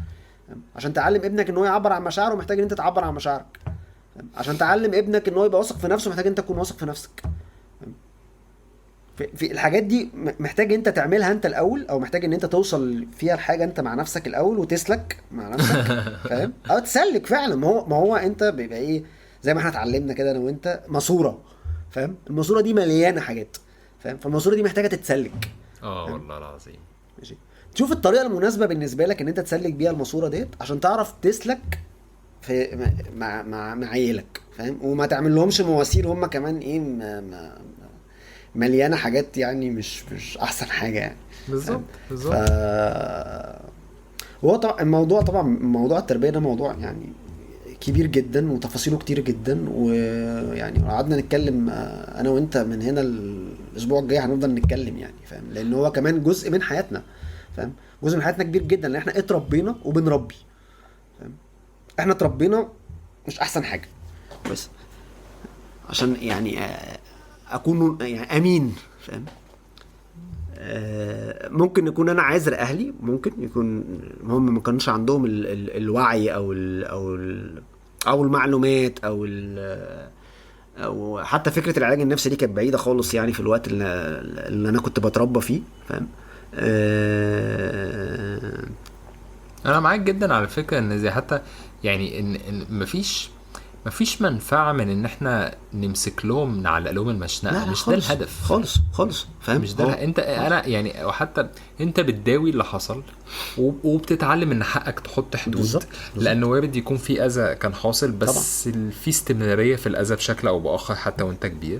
عشان تعلم ابنك ان هو يعبر عن مشاعره، محتاج ان انت تعبر عن مشاعرك. عشان تعلم ابنك ان هو يبقى واثق في نفسه، محتاج انت تكون واثق في نفسك. في الحاجات دي محتاج انت تعملها انت الاول، او محتاج ان انت توصل فيها الحاجة انت مع نفسك الاول وتسلك مع نفسك، فاهم؟ او تسلك فعلا. ما هو انت بيبقى ايه، زي ما احنا اتعلمنا كده انا وانت، ماسوره، فاهم؟ الماسورة دي مليانة حاجات، فاهم؟ فالماسوره دي محتاجه تتسلك. والله العظيم. ماشي، تشوف الطريقة المناسبة بالنسبة لك ان انت تسلك بيها الماسورة ديت عشان تعرف تسلك في مع مع مع عيالك، فاهم؟ وما تعمل لهمش مواسير هم كمان ايه مليانة حاجات، يعني مش احسن حاجة يعني. بالظبط. بالظبط. هو طبعا الموضوع، طبعا موضوع التربية ده موضوع يعني كبير جدا وتفاصيله كتير جدا، ويعني قعدنا نتكلم انا وانت من هنا الاسبوع الجاي هنفضل نتكلم يعني، فاهم؟ لان هو كمان جزء من حياتنا، فاهم؟ جزء من حياتنا كبير جدا، لان احنا اتربينا وبنربي، فاهم؟ احنا اتربينا مش احسن حاجة، بس عشان يعني اكون يعني امين، فاهم؟ ممكن يكون انا عايز اهلي، ممكن يكون هم ما كانوش عندهم الوعي او ال او ال او المعلومات او او حتى فكرة العلاج النفسي دي كانت بعيدة خالص يعني في الوقت اللي انا كنت بتربى فيه، فاهم؟ انا معاك جدا على فكرة، ان زي حتى يعني ان مفيش منفعه من ان احنا نمسك لهم نعلق لهم المشنقه. لا لا، مش خالص ده الهدف خالص خالص، فاهم؟ مش ده انت خالص. انا يعني وحتى انت بتداوي اللي حصل وبتتعلم ان حقك تحط حدود. بالزبط. لانه وارد يكون في اذى كان حاصل، بس في استمرارية في الاذى بشكل او باخر حتى وانت كبير،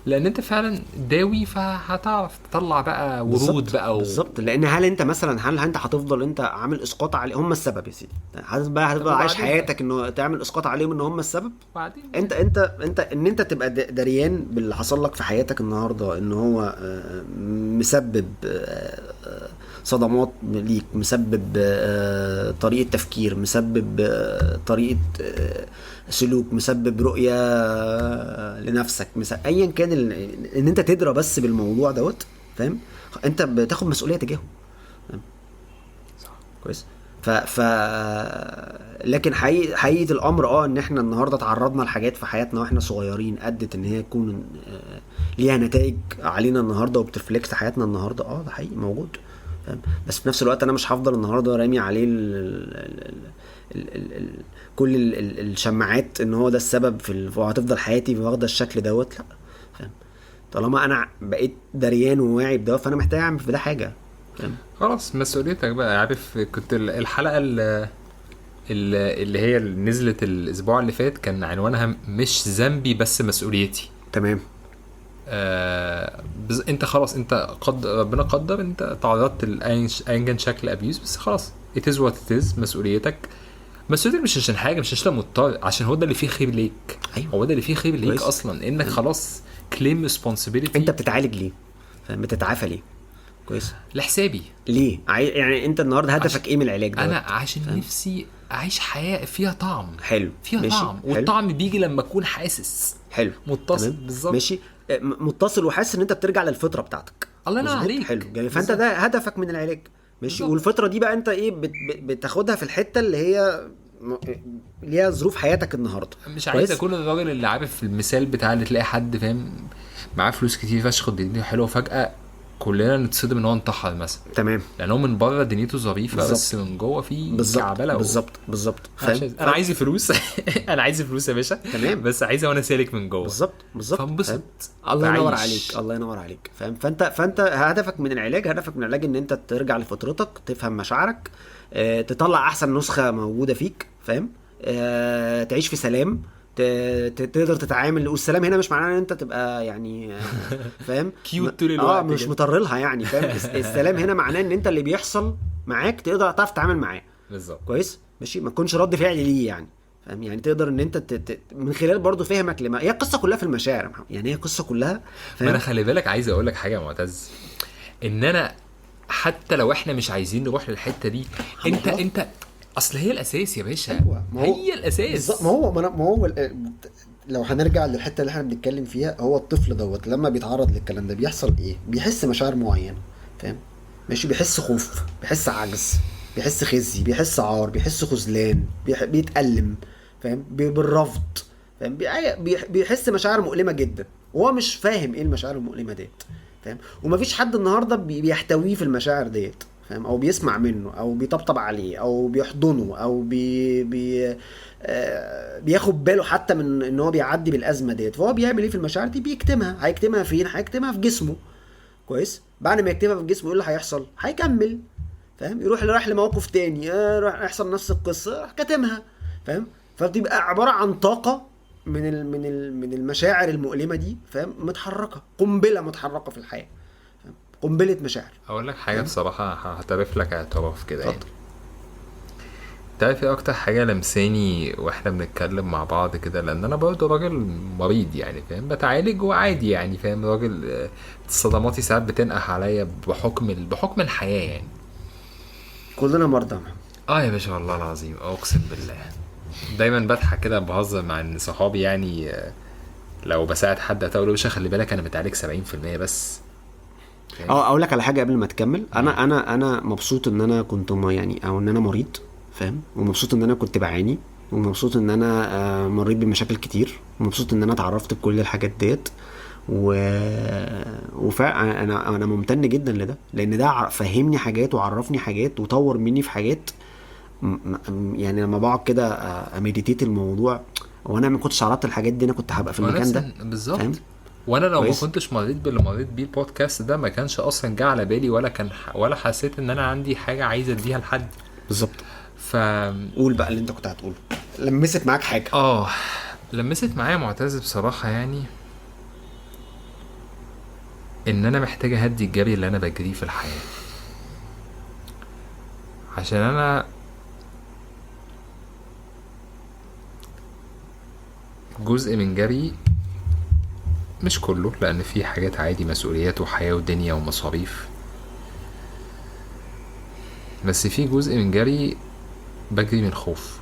لان انت فعلا داوي، فهتعرف تطلع بقى ورود بقى بالظبط. لان هل انت مثلا، هل انت هتفضل انت عامل اسقاط عليهم هم السبب يا سيدي؟ هتفضل عايش حياتك انه تعمل اسقاط عليهم ان هم السبب؟ بعدين انت انت انت ان انت تبقى دريان باللي حصل لك في حياتك النهارده، ان هو مسبب صدمات ليك، مسبب طريقه تفكير، مسبب طريقه سلوك، مسبب رؤية لنفسك، ايا كان ان انت تدرى بس بالموضوع دوت، فاهم؟ انت بتاخد مسؤولية تجاهه، صح؟ كويس. ف لكن حقيقة الامر ان احنا النهارده تعرضنا لحاجات في حياتنا واحنا صغيرين ادت ان هي تكون ليها نتائج علينا النهارده وبترفلكت حياتنا النهارده. ده حقيقي موجود، فاهم؟ بس في نفس الوقت انا مش هفضل النهارده رامي عليه كل الشماعات ان هو ده السبب في وهتفضل حياتي واخده الشكل دوت، لا، فاهم؟ طالما انا بقيت دريان وواعي بده، فانا محتاج اعمل في ده حاجة، فاهم؟ خلاص مسؤوليتك بقى. عارف كنت الحلقة اللي هي نزلت الاسبوع اللي فات كان عنوانها مش ذنبي بس مسؤوليتي. تمام. انت خلاص، انت قد ربنا قدر انت تعرضت لاي كان شكل abuse، بس خلاص it is what it is. مسؤوليتك مش عشان حاجة، مش عشان مضطر، عشان هو ده اللي فيه خير ليك. أيوة. هو ده اللي فيه خير ليك كويس. اصلا، انك خلاص claim responsibility. انت بتتعالج ليه؟ بتتعافى ليه؟ كويس، لحسابي ليه؟ يعني انت النهارده هدفك ايه من العلاج ده؟ انا عشان نفسي اعيش حياة فيها طعم. حلو، فيها ماشي. طعم. حلو. والطعم بيجي لما اكون حاسس. حلو، متصل. بالظبط، ماشي، متصل وحاسس ان انت بترجع للفطرة بتاعتك. الله ينور عليك. حلو يعني، فانت ده هدفك من العلاج. ماشي. والفطرة دي بقى انت ايه بتاخدها في الحتة اللي هي ليها ظروف حياتك النهارده. مش عايز اكون الراجل اللي عارف المثال بتاع اللي تلاقي حد فاهم معاه فلوس كتير فشخ الدنيا حلوة، فجاة كلنا نتصدم ان هو انتحر مثلا. تمام، لان هو من بره دنيته ظريفة بس من جوه في كعبله. بالظبط بالظبط. انا عايز فلوس. انا عايز فلوس يا باشا. تمام، بس عايزها وانا سالك من جوه. بالظبط بالظبط. فانبسط. الله ينور عليك، الله ينور عليك. فاهم؟ فانت هدفك من العلاج، هدفك من العلاج ان انت ترجع لفطرتك، تفهم مشاعرك، تطلع احسن نسخه موجودة فيك. فاهم؟ تعيش في سلام، تقدر تتعامل. والسلام هنا مش معناه ان انت تبقى يعني فاهم cute طول الوقت، مش مطرلها يعني. فاهم؟ السلام هنا معناه ان انت اللي بيحصل معاك تقدر تعرف تتعامل معاه. بالظبط. كويس، ماشي، ما تكونش رد فعل ليه يعني. فاهم؟ يعني تقدر ان انت من خلال برضو فهمك لما هي القصة كلها في المشاعر يعني، هي القصة كلها. ما انا خلي بالك عايز اقول لك حاجة يا معتز، ان انا حتى لو احنا مش عايزين نروح للحتة دي، انت اصل هي الاساس يا باشا. أيوة. هي الاساس. ما هو لو هنرجع للحتة اللي احنا بنتكلم فيها، هو الطفل دوت لما بيتعرض للكلام ده بيحصل ايه؟ بيحس مشاعر معينة. فاهم؟ ماشي، بيحس خوف، بيحس عجز، بيحس خزي، بيحس عار، بيحس خذلان، بيتألم. فاهم؟ بالرفض. فاهم؟ بيحس مشاعر مؤلمة جدا وهو مش فاهم ايه المشاعر المؤلمة ديت. فاهم؟ ومفيش حد النهارده بيحتويه في المشاعر ديت. فاهم؟ او بيسمع منه، او بيطبطب عليه، او بيحضنه، او بي بي بياخد باله حتى من ان هو بيعدي بالازمه ديت. فهو بيعمل ايه في المشاعر دي؟ بيكتمها. هيكتمها فين؟ هيكتمها في جسمه. كويس. بعد ما يكتمها في جسمه ايه اللي هيحصل؟ هيكمل. فاهم؟ يروح رايح لموقف تاني، راح يحصل نفس القصة، كاتمها. فاهم؟ فبتبقى عبارة عن طاقة من ال من ال من المشاعر المؤلمة دي. فاهم؟ متحركة، قنبلة متحركة في الحياة. قنبلة مشاعر. اقول لك حاجة بصراحة، هعترف لك اعتراف كده يعني. تعرف ايه اكتر حاجة لمساني واحنا بنتكلم مع بعض كده؟ لان انا برضه راجل مريض يعني، فاهم، بتعالج وعادي يعني، فاهم، راجل صدماتي ساعات بتنقح عليا بحكم الحياة يعني. كلنا مرضى. يا باشا والله العظيم اقسم بالله دايما بضحك كده، بهزر مع ان صحابي يعني، لو بساعد حد هتقول له باشا خلي بالك انا بتعالج 70% بس. اقول لك على حاجة قبل ما تكمل. انا انا مبسوط ان انا كنت يعني، او ان انا مريض. فاهم؟ ومبسوط ان انا كنت بعاني، ومبسوط ان انا مريت بمشاكل كتير، ومبسوط ان انا اتعرفت بكل الحاجات ديت. وفعلا انا ممتن جدا لده، لان ده فهمني حاجات وعرفني حاجات وطور مني في حاجات. يعني لما بقعد كده اميديتيت الموضوع، وانا ما كنتش عرفت الحاجات دي انا كنت هبقى في المكان ده بالظبط. وانا لو ما كنتش مريت باللي مريت بيه البودكاست ده ما كانش اصلا جه على بالي، ولا كان ولا حسيت ان انا عندي حاجة عايز اديها لحد. بالظبط. قول بقى اللي انت كنت هتقوله. لمست معاك حاجة؟ لمست معايا معتز بصراحة، يعني ان انا محتاج اهدي الجري اللي انا بجريه في الحياة، عشان انا جزء من جري مش كله، لان في حاجات عادي، مسؤوليات وحياة ودنيا ومصاريف، بس في جزء من جري بجري من خوف.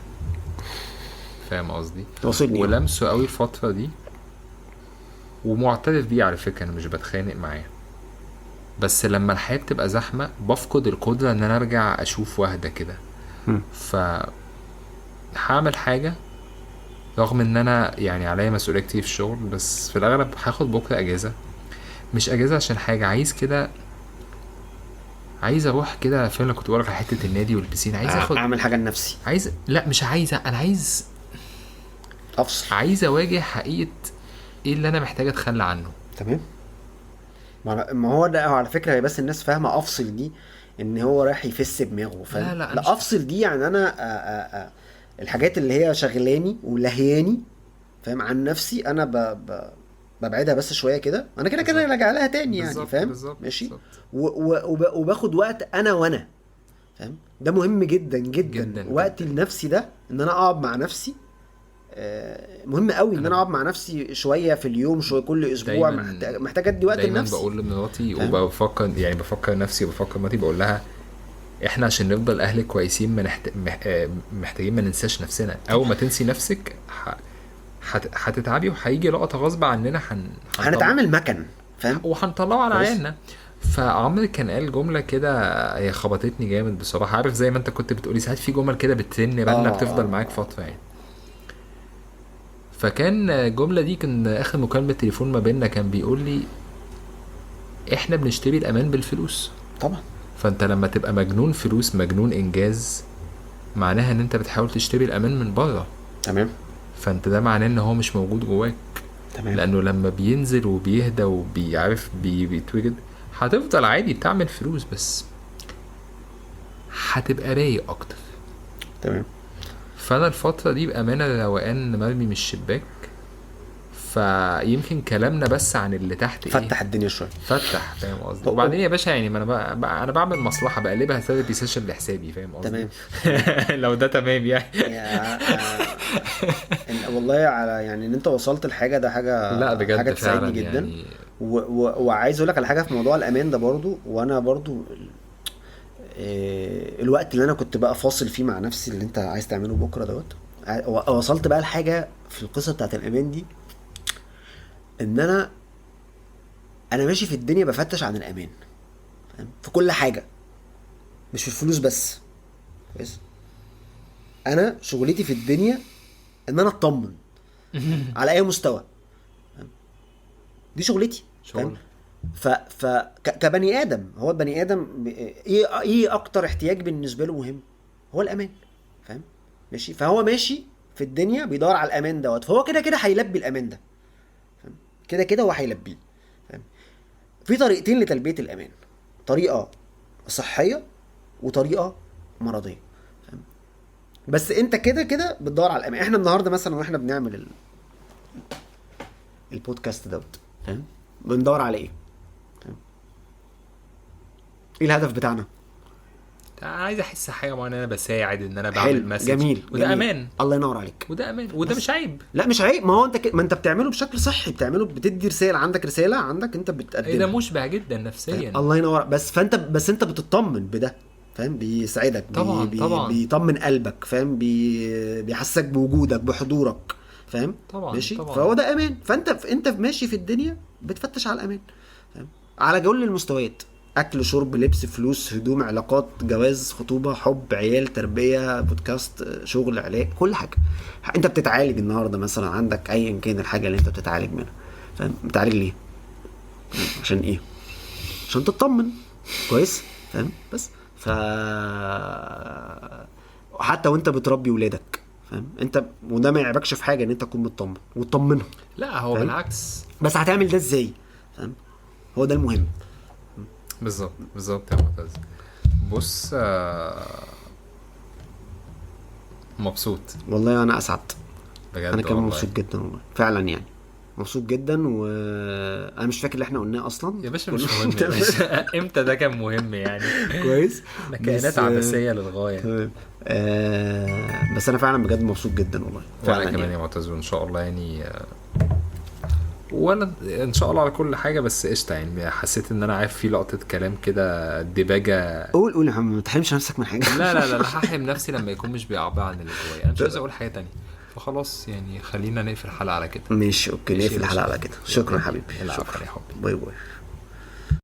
فاهم قصدي؟ ولمسه قوي الفترة دي، ومعترف بيه على فكرة، انا مش بتخانق معاه، بس لما الحياة بتبقى زحمة بفقد القدرة ان انا ارجع اشوف واحدة كده. ف هعمل حاجة رغم ان انا يعني عليا مسؤولية كتير في الشغل، بس في الاغلب هاخد بكرة اجازة. مش اجازة عشان حاجة، عايز كده، عايز اروح كده فين اللي كنت بقولك على حتة النادي والبسين، عايز اخد اعمل حاجة لنفسي، عايز، لا مش عايز، انا عايز افصل، عايز اواجه حقيقة ايه اللي انا محتاج اتخلى عنه. تمام. ما هو ده على فكرة، هي بس الناس فاهمة افصل دي ان هو رايح يفس دماغه، فاهم؟ لا, لا افصل دي يعني انا الحاجات اللي هي شغلاني ولهياني، فاهم، عن نفسي انا ببعدها بس شوية كده، انا كده كده راجع لها تاني يعني، فاهم؟ ماشي. وباخد وقت انا وانا، فاهم؟ ده مهم جدا جدا, جداً وقت لنفسي ده، ان انا اقعد مع نفسي. مهم قوي ان انا اقعد مع نفسي شوية في اليوم، شوية كل اسبوع. محتاج ادي وقت لنفسي. دايما بقول لمراتي وبفكر، يعني بفكر نفسي وبفكر مراتي، بقول لها احنا عشان نفضل اهل كويسين محتاجين ما ننساش نفسنا. او ما تنسي نفسك هتتعبي وهيجي لقطة غصب عننا، هنتعامل مكن، فاهم؟ وهنطلعه على عيالنا. فعمرو كان قال جملة كده هي خبطتني جامد بصراحة. عارف زي ما انت كنت بتقولي ساعات في جمل كده بترن رنه بتفضل معاك فترة يعني. فكان الجملة دي كان اخر مكالمة تليفون ما بيننا، كان بيقول لي احنا بنشتري الامان بالفلوس. طبعا. فانت لما تبقى مجنون فلوس، مجنون انجاز، معناها ان انت بتحاول تشتري الامان من بره. تمام. فانت ده معناه ان هو مش موجود جواك. تمام. لانه لما بينزل وبيهدى وبيعرف بيتوجد، هتفضل عادي تعمل فلوس بس هتبقى رايق اكتر. تمام. فانا الفترة دي بامانه روقان مرمي من الشباك. فيمكن كلامنا بس عن اللي تحت ايه، فتح الدنيا شوية، فتح، فاهم قصدي؟ وبعدين يا باشا يعني ما انا بعمل مصلحة بقلبها therapy session لحسابي، فاهم قصدي؟ تمام. لو ده تمام يعني. والله على يعني ان انت وصلت لحاجة، ده حاجة، لا بجد حاجة تساعدني جدا يعني. وعايز اقول لك على حاجة في موضوع الامان ده برضو. وانا برضو الوقت اللي انا كنت بقى فاصل فيه مع نفسي اللي انت عايز تعمله بكره دوت، وصلت بقى لحاجة في القصة بتاعت الامان دي، ان انا ماشي في الدنيا بفتش عن الامان، فاهم؟ في كل حاجة، مش في الفلوس بس. كويس. انا شغلتي في الدنيا ان انا اطمن على اي مستوى، دي شغلتي، فاهم؟ ف كبني ادم، هو البني ادم ايه اكتر احتياج بالنسبة له مهم؟ هو الامان، فاهم؟ ماشي. فهو ماشي في الدنيا بيدور على الامان دوت، فهو كده كده هيلبي الامان ده، كده كده هو هيلبيه، فاهم؟ في طريقتين لتلبية الامان، طريقه صحية وطريقه مرضية، فاهم؟ بس انت كده كده بتدور على الامان. احنا النهارده مثلا واحنا بنعمل البودكاست دوت، فاهم؟ بندور على ايه؟ فاهم؟ ايه الهدف بتاعنا؟ عايز احس حاجة معينة، انا بساعد، ان انا بعمل message. جميل. وده جميل. امان. الله ينور عليك. وده امان، وده مش عيب. لا مش عيب، ما هو انت ما انت بتعمله بشكل صحي، بتعمله، بتدي رسالة، عندك رسالة عندك انت بتقدمها. ده مشبع جدا نفسيا. الله ينور. بس فانت بس انت بتطمن بده، فاهم؟ بيسعدك، طبعا. طبعا. بيطمن قلبك، فاهم؟ بيحسسك بوجودك، بحضورك، فاهم؟ طبعا. ماشي. طبعا. فهو ده امان. فانت انت ماشي في الدنيا بتفتش على الامان، فاهم؟ على كل المستويات، اكل، شرب، لبس، فلوس، هدوم، علاقات، جواز، خطوبه، حب، عيال، تربيه، بودكاست، شغل، علاج، كل حاجة. انت بتتعالج النهارده مثلا، عندك ايا كان الحاجة اللي انت بتتعالج منها، فاهم؟ بتعالج ليه؟ عشان ايه؟ عشان تطمن كويس، فاهم؟ بس ف حتى وانت بتربي ولادك، فاهم؟ انت وده ما يعيبكش في حاجة ان انت تكون مطمن وتطمنهم. لا هو بالعكس. بس هتعمل ده ازاي؟ فاهم؟ هو ده المهم. بالظبط بالظبط يا معتز. بص، مبسوط والله. انا اسعد بجد، انا كمان مبسوط جدا والله، فعلا يعني مبسوط جدا. وانا مش فاكر اللي احنا قلناه اصلا يا باشا، مش مهم يا باشا. امتى ده كان مهم يعني؟ كويس، احنا كائنات عبثية للغاية. تمام. بس انا فعلا بجد مبسوط جدا والله فعلا. وانا كمان يا معتز، وان شاء الله يعني، وانا ان شاء الله على كل حاجة. بس قشطه يعني، حسيت ان انا عارف في لقطة كلام كده ديباجه. قول قول يا محمد، ما تحرمش نفسك من حاجة. لا لا لا، هحرم نفسي لما يكون مش بيعبر عن اللي جوايا. انا مش عايز اقول حاجة تانية، فخلاص يعني خلينا نقفل الحلقة على كده. ماشي، okay، نقفل الحلقة على كده. شكرا حبيبي. شكرا يا حبيبي. bye bye.